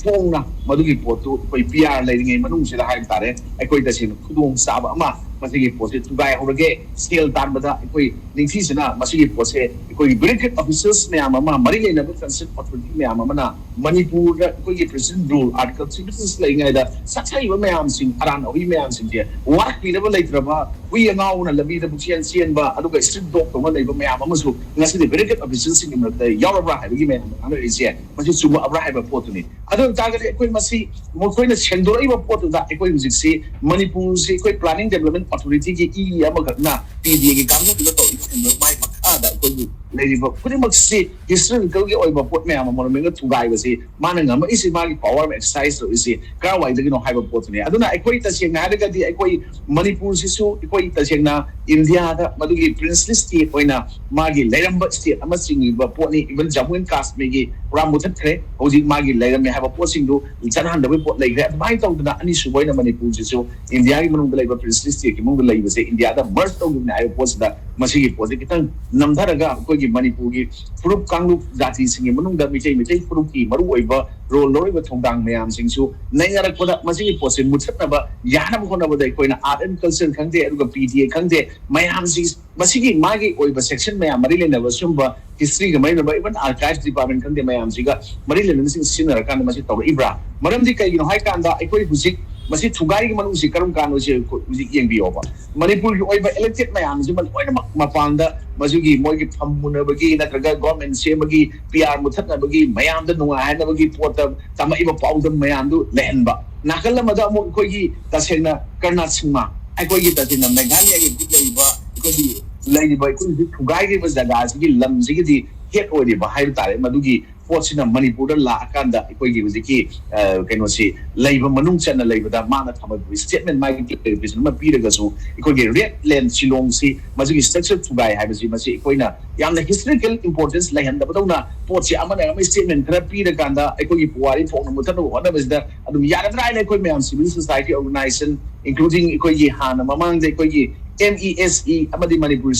ꯐꯣꯡꯅ ꯃꯗꯨꯒꯤ ꯄꯣꯠꯇꯨ ꯑꯩꯈꯣꯏ ꯄꯤ ꯑꯥꯔ ꯂꯩꯔꯤꯉꯩ ꯃꯅꯨꯡꯁꯤꯗ ꯍꯥꯏꯕ ꯇꯥꯔꯦ, ꯑꯩꯈꯣꯏ ꯇꯁꯦꯡꯅ ꯈꯨꯗꯣꯡ ꯆꯥꯕ ꯑꯃ ꯃꯁꯤꯒꯤ ꯄꯣꯠꯁꯤ ꯊꯨꯒꯥꯏꯍꯧꯔꯒꯦ꯫ ꯁꯦꯜ ꯇꯥꯟꯕꯗ ꯑꯩꯈꯣꯏ ꯅꯤꯡꯊꯤꯖꯅ ꯃꯁꯤꯒꯤ ꯄꯣꯠꯁꯦ ꯑꯩꯈꯣꯏꯒꯤ ꯕ꯭ꯌꯨꯔꯣꯀ꯭ꯔꯦꯠ ꯑꯣꯐꯤꯁꯤꯌꯦꯜꯁ ꯃꯌꯥꯝ ꯑꯃ, ꯃꯔꯤ ꯂꯩꯅꯕ ꯀꯟꯁꯔꯟ ꯑꯣꯊꯣꯔꯤꯇꯤ ꯃꯌꯥꯝ ꯑꯃꯅ ꯃꯅꯤꯄꯨꯔꯗ ꯑꯩꯈꯣꯏꯒꯤ precedent rule article three fifty six ꯂꯩꯔꯤꯉꯩꯗ ꯆꯠꯊꯔꯤꯕ ꯃꯌꯥꯝꯁꯤꯡꯁꯦ, ꯋꯥꯔꯛꯄꯤꯅꯕ ꯂꯩꯇ꯭ꯔꯕ, ꯍꯨꯏ ꯑꯉꯥꯎꯕꯅ ꯂꯝꯕꯤꯗ ꯄꯨꯛꯆꯦꯟ ꯆꯦꯟꯕ, ꯑꯗꯨꯒ ꯁ꯭ꯇ꯭ꯔꯤꯠ ꯗꯣꯒ ꯇꯧꯅ ꯂꯩꯕ ꯃꯌꯥꯝ ꯑꯃꯁꯨ ꯉꯁꯤꯗꯤ ꯕ꯭ꯌꯨꯔꯣꯀ꯭ꯔꯦꯠ ꯑꯣꯐꯤꯁꯤꯌꯦꯜꯁꯤꯡꯒꯤ ꯃꯔꯛꯇ ꯌꯥꯎꯔꯕ꯭ꯔꯥ ꯍꯥꯏꯕꯒꯤ ꯃꯌꯥꯝ ꯉꯥꯡꯅꯔꯛꯏꯁꯦ, ꯃꯁꯤ ꯆꯨꯝꯃꯛꯑꯕ꯭ꯔꯥ ꯍꯥꯏꯕ ꯄꯣꯠꯇꯨꯅꯤ꯫ ꯑꯗꯨ ꯑꯣꯏꯇꯥꯔꯒꯗꯤ ꯑꯩꯈꯣꯏ ꯃꯁꯤ ꯃꯈꯣꯏꯅ ꯁꯦꯡꯗꯣꯔꯛꯏꯕ ꯄꯣꯠꯇꯨꯗ ꯑꯩꯈꯣꯏ ꯍꯧꯖꯤꯛꯁꯤ ꯃꯅꯤꯄꯨꯔꯁꯤ ꯑꯩꯈꯣꯏ ꯄ꯭ꯂꯥꯅꯤꯡ ꯗꯦꯕꯂꯞꯃꯦꯟ ꯑꯣꯊꯣꯔꯤꯇꯤꯒꯤ ꯏ ꯑꯃꯈꯛꯅ ꯄꯤ ꯗꯤ ꯑꯦꯒꯤ ꯀꯥꯡꯕꯨꯗꯨꯅ ꯇꯧꯔꯤꯕꯁꯤꯡꯗꯨ ꯃꯥꯏ ꯃꯈꯥꯗ ꯑꯩꯈꯣꯏꯒꯤ ꯂꯩꯔꯤꯕ ꯈꯨꯗꯤꯡꯃꯛꯁꯤ ꯍꯤꯁꯇꯣꯔꯤꯀꯦꯜꯒꯤ ꯑꯣꯏꯕ ꯄꯣꯠ ꯃꯌꯥꯝ ꯑꯃ ꯃꯣꯅꯨꯃꯦꯟꯒ ꯊꯨꯒꯥꯏꯕꯁꯤ ꯃꯥꯅ ꯉꯝꯃꯛꯏꯁꯤ, ꯃꯥꯒꯤ ꯄꯋꯥꯔ ꯑꯃ ꯑꯦꯛꯁꯔꯁꯥꯏꯁ ꯇꯧꯔꯤꯁꯤ ꯀꯔꯥꯏꯋꯥꯏꯗꯒꯤꯅꯣ ꯍꯥꯏꯕ ꯄꯣꯠꯇꯨꯅꯤ꯫ ꯑꯗꯨꯅ ꯑꯩꯈꯣꯏ ꯇꯁꯦꯡꯅ ꯍꯥꯏꯔꯒꯗꯤ ꯑꯩꯈꯣꯏ ꯃꯅꯤꯄꯨꯔꯁꯤꯁꯨ ꯑꯩꯈꯣꯏ ꯇꯁꯦꯡꯅ ꯏꯟꯗꯤꯌꯥꯗ ꯃꯗꯨꯒꯤ ꯄ꯭ꯔꯤꯟꯁꯂꯤ ꯁ꯭ꯇꯦꯠ ꯑꯣꯏꯅ ꯃꯥꯒꯤ ꯂꯩꯔꯝꯕ ꯁ꯭ꯇꯦꯠ ꯑꯃ ꯆꯤꯡꯉꯤꯕ ꯄꯣꯠꯅꯤ꯫ ꯏꯚꯟ ꯖꯝꯃꯨ ꯑꯦꯟ ꯀꯥꯁꯃꯤꯔꯒꯤ ꯄꯨꯔꯥ ꯃꯨꯊꯠꯈ꯭ꯔꯦ, ꯍꯧꯖꯤꯛ ꯃꯥꯒꯤ ꯂꯩꯔꯝꯃꯦ ꯍꯥꯏꯕ ꯄꯣꯠꯁꯤꯡꯗꯨ ꯆꯠꯍꯟꯗꯕꯒꯤ ꯄꯣꯠ ꯂꯩꯈ꯭ꯔꯦ꯫ ꯑꯗꯨꯃꯥꯏꯅ ꯇꯧꯗꯅ ꯑꯅꯤꯁꯨꯕ ꯑꯣꯏꯅ ꯃꯅꯤꯄꯨꯔꯁꯤꯁꯨ ꯏꯟꯗꯤꯌꯥꯒꯤ ꯃꯅꯨꯡꯗ ꯂꯩꯕ ꯄ꯭ꯔꯤꯟꯁꯂꯤ ꯁ꯭ꯇꯦꯠꯀꯤ ꯃꯅꯨꯡꯗ ꯂꯩꯕꯁꯦ ꯏꯟꯗꯤꯌꯥꯗ ꯃꯔꯖ ꯇꯧꯈꯤꯕꯅꯦ ꯍꯥꯏꯕ ꯄꯣꯠꯁꯤꯗ ꯃꯁꯤꯒꯤ ꯄꯣꯠꯁꯦ ꯈꯤꯇꯪ ꯅꯝꯊꯔꯒ ꯑꯩꯈꯣꯏꯒꯤ ꯃꯅꯤꯄꯨꯔꯒꯤ ꯐꯨꯔꯨꯞ ꯀꯥꯡꯂꯨꯞ ꯖꯥꯇꯤꯁꯤꯡꯒꯤ ꯃꯅꯨꯡꯗ ꯃꯤꯇꯩ ꯃꯤꯇꯩ ꯐꯨꯔꯨꯞꯀꯤ ꯃꯔꯨꯑꯣꯏꯕ ꯔꯣꯜ ꯂꯧꯔꯤꯕ ꯊꯧꯗꯥꯡ ꯃꯌꯥꯝꯁꯤꯡꯁꯨ ꯅꯩꯅꯔꯛꯄꯗ ꯃꯁꯤꯒꯤ ꯄꯣꯠꯁꯦ ꯃꯨꯠꯊꯠꯅꯕ ꯌꯥꯅꯕ ꯍꯣꯠꯅꯕꯗ ꯑꯩꯈꯣꯏꯅ ꯑꯥꯔꯠ ꯑꯦꯟ ꯀꯜꯆꯔ ꯈꯪꯗꯦ, ꯑꯗꯨꯒ ꯄꯤ ꯗꯤ ꯑꯦ ꯈꯪꯗꯦ, ꯃꯌꯥꯝꯁꯤ ꯃꯁꯤꯒꯤ ꯃꯥꯒꯤ ꯑꯣꯏꯕ ꯁꯦꯛꯁꯟ ꯃꯌꯥꯝ ꯃꯔꯤ ꯂꯩꯅꯕ ꯁꯤꯒꯨꯝꯕ ꯍꯤꯁꯇ꯭ꯔꯤꯒ ꯃꯔꯤ ꯂꯩꯅꯕ, ꯏꯚꯟ ꯑꯥꯔꯀꯥꯏꯚ ꯗꯤꯄꯥꯔꯠꯃꯦꯟ ꯈꯪꯗꯦ, ꯃꯌꯥꯝꯁꯤꯒ ꯃꯔꯤ ꯂꯩꯅꯕꯁꯤꯡ ꯁꯤꯖꯤꯟꯅꯔꯀꯥꯟꯗ ꯃꯁꯤ ꯇꯧꯔꯛꯏꯕ꯭ꯔꯥ? ꯃꯔꯝꯗꯤ ꯀꯩꯒꯤꯅꯣ ꯍꯥꯏ ꯀꯥꯟꯗ ꯑꯩꯈꯣꯏ ꯍꯧꯖꯤꯛ ꯃꯁꯤ ꯊꯨꯒꯥꯏꯒꯤ ꯃꯅꯨꯡꯁꯤ ꯀꯔꯝ ꯀꯥꯟꯗ ꯍꯧꯖꯤꯛ ꯍꯧꯖꯤꯛ ꯌꯦꯡꯕꯤꯌꯣꯕ, ꯃꯅꯤꯄꯨꯔꯒꯤ ꯑꯣꯏꯕ ꯏꯂꯦꯛꯇꯦꯠ ꯃꯌꯥꯝꯁꯤꯃ ꯂꯣꯏꯅꯃꯛ ꯃꯄꯥꯟꯗ ꯃꯁꯤꯒꯤ ꯃꯣꯏꯒꯤ ꯐꯝ ꯃꯨꯅꯕꯒꯤ ꯅꯠꯇ꯭ꯔꯒ ꯒꯣꯔꯃꯦꯟ ꯁꯦꯝꯕꯒꯤ, ꯄꯤ ꯑꯥꯔ ꯃꯨꯊꯠꯅꯕꯒꯤ, ꯃꯌꯥꯝꯗ ꯅꯨꯡꯉꯥꯏꯍꯟꯅꯕꯒꯤ ꯄꯣꯠꯇ ꯇꯝꯃꯛꯏꯕ ꯄꯥꯎꯗꯝ ꯃꯌꯥꯝꯗꯨ ꯂꯩꯍꯟꯕ꯫ ꯅꯥꯀꯜ ꯑꯃꯗ ꯑꯃꯨꯛ ꯑꯩꯈꯣꯏꯒꯤ ꯇꯁꯦꯡꯅ ꯀꯔꯅꯥꯠ ꯁꯤꯡꯃꯥ, ꯑꯩꯈꯣꯏꯒꯤ ꯇꯁꯦꯡꯅ ꯃꯦꯘꯥꯂꯌꯥꯒꯤ ꯂꯩꯔꯤꯕ ꯑꯩꯈꯣꯏꯒꯤ ꯂꯩꯔꯤꯕ ꯑꯩꯈꯣꯏ ꯍꯧꯖꯤꯛ ꯊꯨꯒꯥꯏꯈ꯭ꯔꯤꯕ ꯖꯒꯥꯁꯤꯒꯤ ꯂꯝꯁꯤꯒꯤꯗꯤ ꯍꯦꯠ ꯑꯣꯏꯔꯤꯕ ꯍꯥꯏꯕ ꯇꯥꯔꯦ꯫ ꯃꯗꯨꯒꯤ ꯄꯣꯠꯁꯤꯅ ꯃꯅꯤꯄꯨꯔꯗ ꯂꯥꯛꯑꯀꯥꯟꯗ ꯑꯩꯈꯣꯏꯒꯤ ꯍꯧꯖꯤꯛꯀꯤ, ꯑ, ꯀꯩꯅꯣꯁꯤ ꯂꯩꯕ ꯃꯅꯨꯡ ꯆꯟꯅ ꯂꯩꯕꯗ ꯃꯥꯅ ꯊꯝꯃꯛꯄ ꯁ꯭ꯇꯦꯠꯃꯦꯟ, ꯃꯥꯒꯤ ꯀ꯭ꯂꯦꯔꯤꯐꯤꯀꯦꯁꯟ ꯑꯃ ꯄꯤꯔꯒꯁꯨ, ꯑꯩꯈꯣꯏꯒꯤ ꯔꯦꯗ ꯂꯦꯟ ꯁꯤꯂꯣꯡꯁꯤ ꯃꯁꯤꯒꯤ ꯁ꯭ꯇ꯭ꯔꯛꯆꯔ ꯊꯨꯒꯥꯏ ꯍꯥꯏꯕꯁꯤ ꯃꯁꯤ ꯑꯩꯈꯣꯏꯅ ꯌꯥꯝꯅ ꯍꯤꯁꯇꯣꯔꯤꯀꯦꯜ ꯏꯝꯄꯣꯔꯇꯦꯟꯁ ꯂꯩꯍꯟꯗꯕꯗꯧꯅ ꯄꯣꯠꯁꯤ ꯑꯃꯅ ꯑꯃ ꯁ꯭ꯇꯦꯠꯃꯦꯟ ꯈꯔ ꯄꯤꯔꯀꯥꯟꯗ ꯑꯩꯈꯣꯏꯒꯤ ꯄꯨꯋꯥꯔꯤ ꯐꯣꯡꯅ ꯃꯨꯊꯠꯅꯕ ꯍꯣꯠꯅꯕꯁꯤꯗ ꯑꯗꯨꯝ ꯌꯥꯔꯗ꯭ꯔꯥ ꯍꯥꯏꯅ ꯑꯩꯈꯣꯏ ꯃꯌꯥꯝ ꯁꯤꯚꯤꯜ ꯁꯣꯁꯥꯏꯇꯤ ꯑꯣꯔꯒꯅꯥꯏꯖꯦꯁꯟ, ꯏꯟꯀ꯭ꯂꯨꯗꯤꯡ ꯑꯩꯈꯣꯏꯒꯤ ꯍꯥꯟꯅ ꯃꯃꯥꯡꯗ ꯑꯩꯈꯣꯏꯒꯤ ꯑꯦꯝ ꯏ ꯑꯦꯁ ꯏ ꯑꯃꯗꯤ ꯃꯅꯤꯄꯨꯔ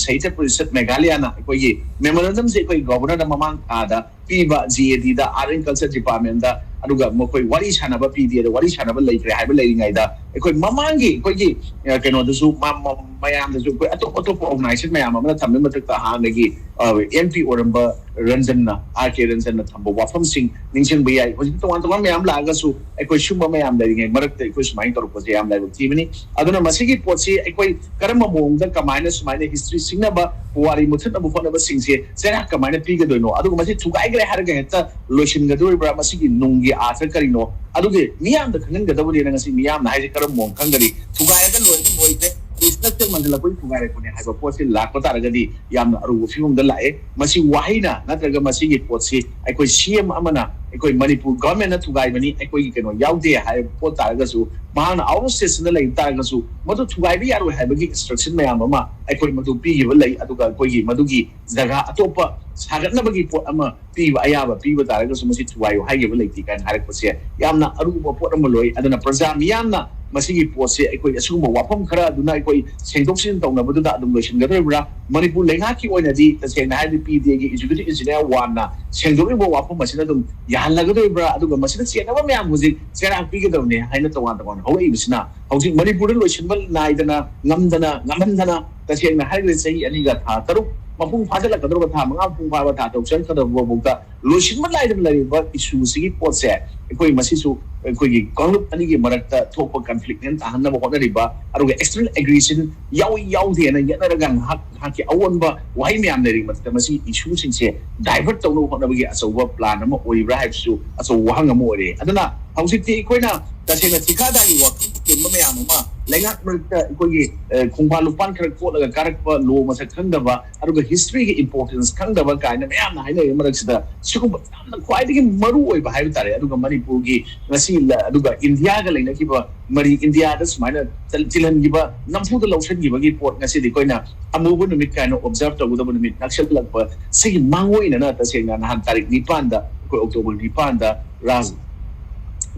ꯁꯥꯍꯤꯇ꯭ꯌ ꯄꯔꯤꯁꯠ ꯃꯦꯘꯥꯂꯌꯥꯅ ꯑꯩꯈꯣꯏꯒꯤ ꯃꯦꯃꯣꯔꯦꯟꯗꯝꯁꯦ ꯑꯩꯈꯣꯏ ꯒꯣꯕꯔꯅꯔꯗ ꯃꯃꯥꯡ ꯊꯥꯗ ꯄꯤꯕ ꯖꯤ ꯑꯦ ꯗꯤꯗ, ꯑꯥꯔꯠ ꯑꯦꯟ ꯀꯜꯆꯔ ꯗꯤꯄꯥꯔꯠꯃꯦꯟꯗ, ꯑꯗꯨꯒ ꯃꯈꯣꯏ ꯋꯥꯔꯤ ꯁꯥꯟꯅꯕ ꯄꯤ ꯗꯤ ꯑꯦꯗ ꯋꯥꯔꯤ ꯁꯥꯟꯅꯕ ꯂꯩꯈ꯭ꯔꯦ ꯍꯥꯏꯕ ꯂꯩꯔꯤꯉꯩꯗ ꯑꯩꯈꯣꯏ ꯃꯃꯥꯡꯒꯤ ꯑꯩꯈꯣꯏꯒꯤ, ꯑ, ꯀꯩꯅꯣꯗꯁꯨ ꯃ-, ꯃ-, ꯃꯌꯥꯝꯗꯁꯨ ꯑꯩꯈꯣꯏ ꯑꯇꯣꯞ ꯑꯇꯣꯞꯄ ꯑꯣꯔꯒꯅꯥꯏꯖꯦꯁꯟ ꯃꯌꯥꯝ ꯑꯃꯅ ꯊꯝꯕꯒꯤ ꯃꯊꯛꯇ ꯍꯥꯟꯅꯒꯤ ꯑꯦꯝ ꯄꯤ ꯑꯣꯏꯔꯝꯕ ꯔꯟꯖꯟꯅ, ꯑꯥꯔ ꯀꯦ ꯔꯟꯖꯟꯅ ꯊꯝꯕ ꯋꯥꯐꯝꯁꯤꯡ ꯅꯤꯡꯁꯤꯡꯕ ꯌꯥꯏ꯫ ꯍꯧꯖꯤꯛꯇꯤ ꯇꯣꯉꯥꯟ ꯇꯣꯉꯥꯟꯕ ꯃꯌꯥꯝ ꯂꯥꯛꯑꯒꯁꯨ ꯑꯩꯈꯣꯏ ꯁꯨꯝꯕ ꯃꯌꯥꯝ ꯂꯩꯔꯤꯉꯩ ꯃꯔꯛꯇ ꯑꯩꯈꯣꯏ ꯁꯨꯃꯥꯏꯅ ꯇꯧꯔꯛꯄꯁꯦ ꯌꯥꯝ ꯂꯥꯏꯕꯛ ꯊꯤꯕꯅꯤ꯫ ꯑꯗꯨꯅ ꯃꯁꯤꯒꯤ ꯄꯣꯠꯁꯤ ꯑꯩꯈꯣꯏ ꯀꯔꯝꯕ ꯃꯑꯣꯡꯗ ꯀꯃꯥꯏꯅ ꯁꯨꯃꯥꯏꯅ ꯍꯤꯁꯇ꯭ꯔꯤ ꯁꯤꯡꯅꯕ, ꯄꯨꯋꯥꯔꯤ ꯃꯨꯊꯠꯅꯕ ꯍꯣꯠꯅꯕꯁꯤꯡꯁꯦ ꯆꯩꯔꯥꯛ ꯀꯃꯥꯏꯅ ꯄꯤꯒꯗꯣꯏꯅꯣ, ꯑꯗꯨꯒ ꯃꯁꯤ ꯊꯨꯒꯥꯏꯈ꯭ꯔꯦ ꯍꯥꯏꯔꯒ ꯍꯦꯛꯇ ꯂꯣꯏꯁꯤꯟꯒꯗꯣꯔꯤꯕ꯭ꯔꯥ, ꯃꯁꯤꯒꯤ ꯅꯨꯡꯒꯤ ꯑꯥꯔꯊ ꯀꯔꯤꯅꯣ, ꯑꯗꯨꯒꯤ ꯃꯤꯌꯥꯝꯗ ꯈꯪꯍꯟꯒꯗꯕꯅꯤꯅ ꯉꯁꯤ ꯃꯤꯌꯥꯝꯅ ꯍꯥꯏꯁꯦ ꯀꯔꯝꯕ ꯃꯑꯣꯡ ꯈꯪꯒꯅꯤ? ꯊꯨꯒꯥꯏꯔꯒ ꯂꯣꯏꯔꯒ ꯂꯣꯏꯈ꯭ꯔꯦ, ꯔꯤꯁꯇ꯭ꯔꯛꯆꯔ ꯃꯟꯁꯤꯜꯂꯛꯄꯒꯤ ꯊꯨꯒꯥꯏꯔꯛꯄꯅꯦ ꯍꯥꯏꯕ ꯄꯣꯠꯁꯤ ꯂꯥꯛꯄ ꯇꯥꯔꯒꯗꯤ ꯌꯥꯝꯅ ꯑꯔꯨꯕ ꯐꯤꯕꯝꯗ ꯂꯥꯛꯑꯦ꯫ ꯃꯁꯤ ꯋꯥꯍꯩꯅ ꯅꯠꯇ꯭ꯔꯒ ꯃꯁꯤꯒꯤ ꯄꯣꯠꯁꯤ ꯑꯩꯈꯣꯏ ꯁꯤ ꯑꯦꯝ ꯑꯃꯅ ꯑꯩꯈꯣꯏ ꯃꯅꯤꯄꯨꯔ ꯒꯚꯔꯟꯃꯦꯟꯅ ꯊꯨꯒꯥꯏꯕꯅꯤ, ꯑꯩꯈꯣꯏꯒꯤ ꯀꯩꯅꯣ ꯌꯥꯎꯗꯦ ꯍꯥꯏꯕ ꯄꯣꯠ ꯇꯥꯔꯒꯁꯨ, ꯃꯍꯥꯛꯅ ꯑꯥꯎꯠ ꯑꯣꯐ ꯁ꯭ꯇꯦꯠꯁꯤꯗ ꯂꯩꯕ ꯇꯥꯔꯒꯁꯨ ꯃꯗꯨ ꯊꯨꯒꯥꯏꯕ ꯌꯥꯔꯣꯏ ꯍꯥꯏꯕꯒꯤ ꯏꯟꯁꯇ꯭ꯔꯛꯁꯟ ꯃꯌꯥꯝ ꯑꯃ ꯑꯩꯈꯣꯏ ꯃꯗꯨ ꯄꯤꯈꯤꯕ ꯂꯩ꯫ ꯑꯗꯨꯒ ꯑꯩꯈꯣꯏꯒꯤ ꯃꯗꯨꯒꯤ ꯖꯒꯥ ꯑꯇꯣꯞꯄ ꯁꯥꯒꯠꯅꯕꯒꯤ ꯄꯣꯠ ꯑꯃ ꯄꯤꯕ, ꯑꯌꯥꯕ ꯄꯤꯕ ꯇꯥꯔꯒꯁꯨ ꯃꯁꯤ ꯊꯨꯒꯥꯏꯌꯨ ꯍꯥꯏꯈꯤꯕ ꯂꯩꯇꯦ ꯀꯥꯏꯅ ꯍꯥꯏꯔꯛꯄꯁꯦ ꯌꯥꯝꯅ ꯑꯔꯨꯕ ꯄꯣꯠ ꯑꯃ ꯂꯣꯏ꯫ ꯑꯗꯨꯅ ꯄ꯭ꯔꯖꯥ ꯃꯤꯌꯥꯝꯅ ꯃꯁꯤꯒꯤ ꯄꯣꯠꯁꯦ ꯑꯩꯈꯣꯏ ꯑꯁꯤꯒꯨꯝꯕ ꯋꯥꯐꯝ ꯈꯔ ꯑꯗꯨꯅ ꯑꯩꯈꯣꯏ ꯁꯦꯡꯗꯣꯛ ꯁꯦꯡꯖꯤꯟ ꯇꯧꯅꯕꯗꯨꯗ ꯑꯗꯨꯝ ꯂꯣꯏꯁꯤꯟꯒꯗꯧꯔꯤꯕ꯭ꯔꯥ? ꯃꯅꯤꯄꯨꯔ ꯂꯩꯉꯥꯛꯀꯤ ꯑꯣꯏꯅꯗꯤ ꯇꯁꯦꯡꯅ ꯍꯥꯏꯔꯗꯤ ꯄꯤ ꯗꯤ ꯑꯦꯒꯤ executive engineer one ꯅ ꯁꯦꯡꯗꯣꯛꯂꯤꯕ ꯋꯥꯐꯝ ꯑꯁꯤꯅ ꯑꯗꯨꯝ ꯌꯥꯍꯜꯂꯒꯗꯧꯔꯤꯕ꯭ꯔꯥ? ꯑꯗꯨꯒ ꯃꯁꯤꯗ ꯆꯦꯟꯅꯕ ꯃꯌꯥꯝ ꯍꯧꯖꯤꯛ ꯆꯩꯔꯥꯛ ꯄꯤꯒꯗꯕꯅꯤ ꯍꯥꯏꯅ ꯇꯣꯉꯥꯟ ꯇꯣꯉꯥꯟꯅ ꯍꯧꯔꯛꯏꯕꯁꯤꯅ ꯍꯧꯖꯤꯛ ꯃꯅꯤꯄꯨꯔꯗ ꯂꯣꯏꯁꯤꯟꯕ ꯅꯥꯏꯗꯅ, ꯉꯝꯗꯅ, ꯉꯝꯍꯟꯗꯅ, ꯇꯁꯦꯡꯅ ꯍꯥꯏꯔꯒꯗꯤ ꯆꯍꯤ ꯑꯅꯤꯒ ꯊꯥ ꯇꯔꯨꯛ ꯃꯄꯨꯡ ꯐꯥꯖꯤꯜꯂꯛꯀꯗꯧꯔꯕ, ꯊꯥ ꯃꯉꯥ ꯃꯄꯨꯡ ꯐꯥꯕ, ꯊꯥ ꯇꯔꯨꯛ ꯆꯪꯒꯗꯧꯔꯕ ꯐꯥꯎꯗ ꯂꯣꯏꯁꯤꯟꯕ ꯅꯥꯏꯗꯅ ꯂꯩꯔꯤꯕ issue ꯁꯤꯒꯤ ꯄꯣꯠꯁꯦ ꯑꯩꯈꯣꯏ ꯃꯁꯤꯁꯨ ꯑꯩꯈꯣꯏꯒꯤ ꯀꯥꯡꯂꯨꯞ ꯑꯅꯤꯒꯤ ꯃꯔꯛꯇ ꯊꯣꯛꯄ conflict ꯅꯦꯅ ꯇꯥꯍꯟꯅꯕ ꯍꯣꯠꯅꯔꯤꯕ, ꯑꯗꯨꯒ external aggression ꯌꯥꯎꯏ ꯌꯥꯎꯗꯦꯅ ꯌꯦꯠꯅꯔꯒ ꯉꯥꯏꯍꯥꯛ ꯉꯥꯏꯍꯥꯛꯀꯤ ꯑꯑꯣꯟꯕ ꯋꯥꯍꯩ ꯃꯌꯥꯝ ꯂꯩꯔꯤꯕ ꯃꯊꯛꯇ ꯃꯁꯤꯒꯤ issue ꯁꯤꯡꯁꯦ divert ꯇꯧꯅꯕ ꯍꯣꯠꯅꯕꯒꯤ ꯑꯆꯧꯕ plan ꯑꯃ ꯑꯣꯏꯔꯤꯕ꯭ꯔꯥ ꯍꯥꯏꯕꯁꯨ ꯑꯆꯧꯕ ꯋꯥꯍꯪ ꯑꯃ ꯑꯣꯏꯔꯦ꯫ ꯑꯗꯨꯅ ꯍꯧꯖꯤꯛꯇꯤ ꯑꯩꯈꯣꯏꯅ ꯇꯁꯦꯡꯅ ꯊꯤꯀꯥꯗꯥꯔꯒꯤ ꯋꯥꯈꯜ ꯄꯨꯟꯕ ꯃꯌꯥꯝ ꯑꯃ ꯂꯩꯉꯥꯛ ꯃꯔꯛꯇ ꯑꯩꯈꯣꯏꯒꯤ, ꯑ, ꯈꯣꯡꯕꯥꯟ ꯂꯨꯄꯥꯟ ꯈꯔ ꯀꯣꯠꯂꯒ ꯀꯥꯔꯛꯄ law ꯃꯁꯛ ꯈꯪꯗꯕ, ꯑꯗꯨꯒ history ꯒꯤ importance ꯈꯪꯗꯕ ꯀꯥꯏꯅ ꯃꯌꯥꯝꯅ ꯍꯥꯏꯅꯔꯤꯕ ꯃꯔꯛꯁꯤꯗ ꯁꯤꯒꯨꯝꯕ ꯌꯥꯝꯅ ꯈ꯭ꯋꯥꯏꯗꯒꯤ ꯃꯔꯨ ꯑꯣꯏꯕ ꯍꯥꯏꯕ ꯇꯥꯔꯦ꯫ ꯑꯗꯨꯒ ꯃꯅꯤꯄꯨꯔꯒꯤ ꯉꯁꯤ ꯂ-, ꯑꯗꯨꯒ ꯏꯟꯗꯤꯌꯥꯒ ꯂꯩꯅꯈꯤꯕ ꯃꯔꯤ, ꯏꯟꯗꯤꯌꯥꯗ ꯁꯨꯃꯥꯏꯅ ꯆꯤꯜ-, ꯆꯤꯜꯍꯟꯈꯤꯕ, ꯅꯝꯐꯨꯗ ꯂꯧꯁꯤꯟꯈꯤꯕꯒꯤ ꯄꯣꯠ ꯉꯁꯤꯗꯤ ꯑꯩꯈꯣꯏꯅ ꯑꯃꯨꯕ ꯅꯨꯃꯤꯠ ꯀꯥꯏꯅ observe ꯇꯧꯒꯗꯕ ꯅꯨꯃꯤꯠ ꯅꯛꯁꯜꯂꯛꯄ ꯁꯤꯒꯤ ꯃꯥꯡꯑꯣꯏꯅꯅ ꯇꯁꯦꯡꯅ ꯅꯍꯥꯟ ꯇꯥꯔꯤꯛ ꯅꯤꯄꯥꯟꯗ, ꯑꯩꯈꯣꯏ October ꯅꯤꯄꯥꯟꯗ ꯔꯥꯖ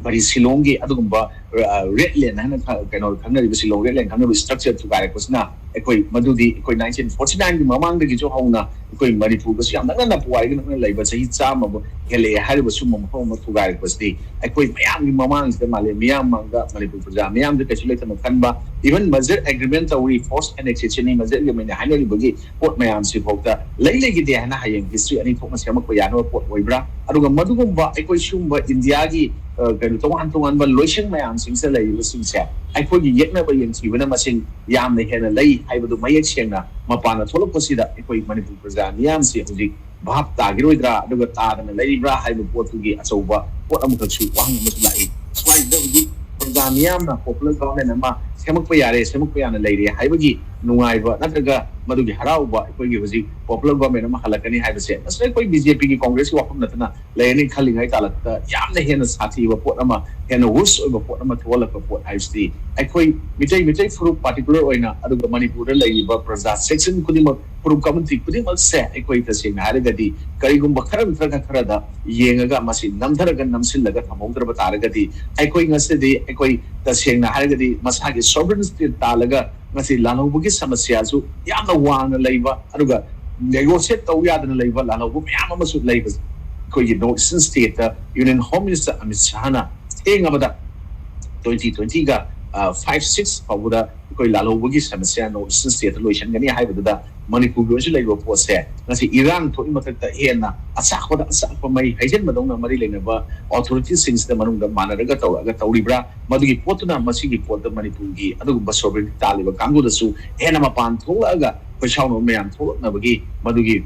ꯕꯔꯤ ꯁꯤꯂꯣꯡꯒꯤ ꯑꯗꯨꯒꯨꯝꯕ, ꯑ, ꯔꯦꯗ ꯂꯦꯟ ꯍꯥꯏꯅ ꯈ-, ꯀꯩꯅꯣ ꯈꯪꯅꯔꯤꯕ ꯁꯤꯂꯣꯡ ꯔꯦꯗ ꯂꯦꯟ ꯈꯪꯅꯔꯤꯕ structure ꯊꯨꯒꯥꯏꯔꯛꯄꯁꯤꯅ ꯑꯩꯈꯣꯏ ꯃꯗꯨꯗꯤ ꯑꯩꯈꯣꯏ nineteen forty nine ꯒꯤ ꯃꯃꯥꯡꯗꯒꯤꯁꯨ ꯍꯧꯅ ꯑꯩꯈꯣꯏ ꯃꯅꯤꯄꯨꯔꯒꯁꯨ ꯌꯥꯝ ꯅꯛꯅꯅ ꯄꯨꯋꯥꯔꯤꯒ ꯅꯛꯅꯅ ꯂꯩꯕ ꯆꯍꯤ ꯆꯥꯝꯃꯕꯨ ꯍꯦꯜꯂꯛꯑꯦ ꯍꯥꯏꯔꯤꯕ ꯁꯨꯝꯕ ꯃꯐꯝ ꯑꯃ ꯊꯨꯒꯥꯏꯔꯛꯄꯁꯤꯗꯤ ꯑꯩꯈꯣꯏ ꯃꯌꯥꯝꯒꯤ ꯃꯃꯥꯡꯁꯤꯗ, ꯃꯥꯂꯦꯝ ꯃꯤꯌꯥꯝ ꯃꯥꯡꯗ, ꯃꯅꯤꯄꯨꯔ ꯄ꯭ꯔꯖꯥ ꯃꯤꯌꯥꯝꯗ ꯀꯩꯁꯨ ꯂꯩꯇꯅ ꯈꯟꯕ, even ꯃꯖꯔ agreement ꯇꯧꯔꯤ, forced annexation ꯅꯤ, ꯃꯖꯔ agreement ꯅꯤ ꯍꯥꯏꯅꯔꯤꯕꯒꯤ ꯄꯣꯠ ꯃꯌꯥꯝꯁꯤ ꯐꯥꯎꯗ ꯂꯩ ꯂꯩꯈꯤꯗꯦ ꯍꯥꯏꯅ ꯍꯌꯦꯡ history ꯑꯅꯤ ꯊꯣꯛꯅ ꯁꯦꯝꯃꯛꯄ ꯌꯥꯅꯕ ꯄꯣꯠ ꯑꯣꯏꯕ꯭ꯔꯥ? ꯑꯗꯨꯒ ꯃꯗꯨꯒꯨꯝꯕ ꯑꯩꯈꯣꯏ ꯁꯤꯒꯨꯝꯕ ꯏꯟꯗꯤꯌꯥꯒꯤ, ꯑ, ꯀꯩꯅꯣ, ꯇꯣꯉꯥꯟ ꯇꯣꯉꯥꯟꯕ ꯂꯣꯏꯁꯪ ꯃꯌꯥꯝꯁꯤꯡꯁꯤꯗ ꯂꯩꯔꯤꯕꯁꯤꯡꯁꯦ ꯑꯩꯈꯣꯏꯒꯤ ꯌꯦꯛꯅꯕ ꯌꯦꯡꯊꯤꯕꯅ ꯃꯁꯤꯡ ꯌꯥꯝꯅ ꯍꯦꯟꯅ ꯂꯩ ꯍꯥꯏꯕꯗꯨ ꯃꯌꯦꯛ ꯁꯦꯡꯅ ꯃꯄꯥꯟꯗ ꯊꯣꯛꯂꯛꯄꯁꯤꯗ ꯑꯩꯈꯣꯏ ꯃꯅꯤꯄꯨꯔ ꯄ꯭ꯔꯖꯥ ꯃꯤꯌꯥꯝꯁꯤ ꯍꯧꯖꯤꯛ ꯚꯥꯞ ꯇꯥꯈꯤꯔꯣꯏꯗ꯭ꯔꯥ, ꯑꯗꯨꯒ ꯇꯥꯗꯅ ꯂꯩꯔꯤꯕ꯭ꯔꯥ ꯍꯥꯏꯕ ꯄꯣꯠꯇꯨꯒꯤ ꯑꯆꯧꯕ ꯄꯣꯠ ꯑꯃꯈꯛꯁꯨ, ꯋꯥꯍꯪ ꯑꯃꯁꯨ ꯂꯥꯛꯏ꯫ ꯁ꯭ꯋꯥꯏꯁꯤꯗ ꯍꯧꯖꯤꯛ ꯄ꯭ꯔꯖꯥ ꯃꯤꯌꯥꯝꯅ popular government ꯑꯃ ꯁꯦꯝꯃꯛꯄ ꯌꯥꯔꯦ, ꯁꯦꯝꯃꯛꯄ ꯌꯥꯅ ꯂꯩꯔꯦ ꯍꯥꯏꯕꯒꯤ ꯅꯨꯡꯉꯥꯏꯕ ꯅꯠꯇ꯭ꯔꯒ ꯃꯗꯨꯒꯤ ꯍꯔꯥꯎꯕ, ꯑꯩꯈꯣꯏꯒꯤ ꯍꯧꯖꯤꯛ popular government ꯑꯃ ꯍꯜꯂꯛꯀꯅꯤ ꯍꯥꯏꯕꯁꯦ, ꯃꯁꯤ ꯑꯩꯈꯣꯏ BJPꯒꯤ, Congressꯀꯤ ꯋꯥꯐꯝ ꯅꯠꯇꯅ ꯂꯩꯔꯅꯤ ꯈꯜꯂꯤꯉꯩ ꯇꯥꯂꯛꯇ ꯌꯥꯝꯅ ꯍꯦꯟꯅ ꯁꯥꯊꯤꯕ ꯄꯣꯠ ꯑꯃ, ꯍꯦꯟꯅ worse ꯑꯣꯏꯕ ꯄꯣꯠ ꯑꯃ ꯊꯣꯛꯍꯜꯂꯛꯄ ꯄꯣꯠ ꯍꯥꯏꯕꯁꯤꯗꯤ, ꯑꯩꯈꯣꯏ ꯃꯤꯇꯩ, ꯃꯤꯇꯩ ꯐꯨꯔꯨꯞ particular ꯑꯣꯏꯅ, ꯑꯗꯨꯒ ꯃꯅꯤꯄꯨꯔꯗ ꯂꯩꯔꯤꯕ ꯄ꯭ꯔꯖꯥ section ꯈꯨꯗꯤꯡꯃꯛ, ꯐꯨꯔꯨꯞ community ꯈꯨꯗꯤꯡꯃꯛꯁꯦ, ꯑꯩꯈꯣꯏ ꯇꯁꯦꯡꯅ ꯍꯥꯏꯔꯒꯗꯤ ꯀꯔꯤꯒꯨꯝꯕ ꯈꯔ ꯅꯠꯇ꯭ꯔꯒ ꯈꯔꯗ ꯌꯦꯡꯉꯒ, ꯃꯁꯤ ꯅꯝꯊꯔꯒ ꯅꯝꯁꯤꯜꯂꯒ ꯊꯝꯍꯧꯗ꯭ꯔꯕ ꯇꯥꯔꯒꯗꯤ, ꯑꯩꯈꯣꯏ ꯉꯁꯤꯗꯤ, ꯑꯩꯈꯣꯏ ꯇꯁꯦꯡꯅ ꯍꯥꯏꯔꯒꯗꯤ ꯃꯁꯥꯒꯤ sovereign state ꯇꯥꯜꯂꯒ ꯉꯁꯤ ꯂꯥꯜꯍꯧꯕꯒꯤ ꯁꯃꯁ꯭ꯌꯥꯁꯨ ꯌꯥꯝꯅ ꯋꯥꯡꯅ ꯂꯩꯕ, ꯑꯗꯨꯒ negotiate ꯇꯧ ꯌꯥꯗꯅ ꯂꯩꯕ ꯂꯥꯜꯍꯧꯕ ꯃꯌꯥꯝ ꯑꯃꯁꯨ ꯂꯩꯕꯁꯦ, ꯑꯩꯈꯣꯏꯒꯤ North Eastern stateꯇ Union Home Minister Amit ꯁꯥꯍꯅ ꯊꯦꯡꯉꯕꯗ twenty twentyꯒ five six ꯐꯥꯎꯕꯗ ꯑꯩꯈꯣꯏ ꯂꯥꯜꯍꯧꯕꯒꯤ ꯁꯃꯁ꯭ꯌꯥ North Eastern stateꯇ ꯂꯣꯏꯁꯤꯟꯒꯅꯤ ꯍꯥꯏꯕꯗꯨꯗ, ꯃꯅꯤꯄꯨꯔꯒꯤ ꯑꯣꯏꯁꯨ ꯂꯩꯔꯤꯕ ꯄꯣꯠꯁꯦ ꯉꯁꯤ ꯏꯔꯥꯡ ꯊꯣꯛꯏ ꯃꯊꯛꯇ ꯍꯦꯟꯅ ꯑꯆꯥꯛꯄꯗ ꯑꯆꯥꯛꯄ ꯃꯩ ꯍꯩꯖꯤꯟꯕꯗꯧꯅ ꯃꯔꯤ ꯂꯩꯅꯕ authorityꯁꯤꯡꯁꯤꯗ ꯃꯅꯨꯡꯗ ꯃꯥꯟꯅꯔꯒ ꯇꯧꯔꯛꯑꯒ ꯇꯧꯔꯤꯕ꯭ꯔꯥ? ꯃꯗꯨꯒꯤ ꯄꯣꯠꯇꯨꯅ ꯃꯁꯤꯒꯤ ꯄꯣꯠꯇ ꯃꯅꯤꯄꯨꯔꯒꯤ ꯑꯗꯨꯒꯨꯝꯕ sovereignty ꯇꯥꯜꯂꯤꯕ ꯀꯥꯡꯕꯨꯗꯁꯨ ꯍꯦꯟꯅ ꯃꯄꯥꯟ ꯊꯣꯛꯂꯛꯑꯒ, ꯑꯩꯈꯣꯏ ꯁꯥꯎꯅꯕ ꯃꯌꯥꯝ ꯊꯣꯛꯂꯛꯅꯕꯒꯤ ꯃꯗꯨꯒꯤ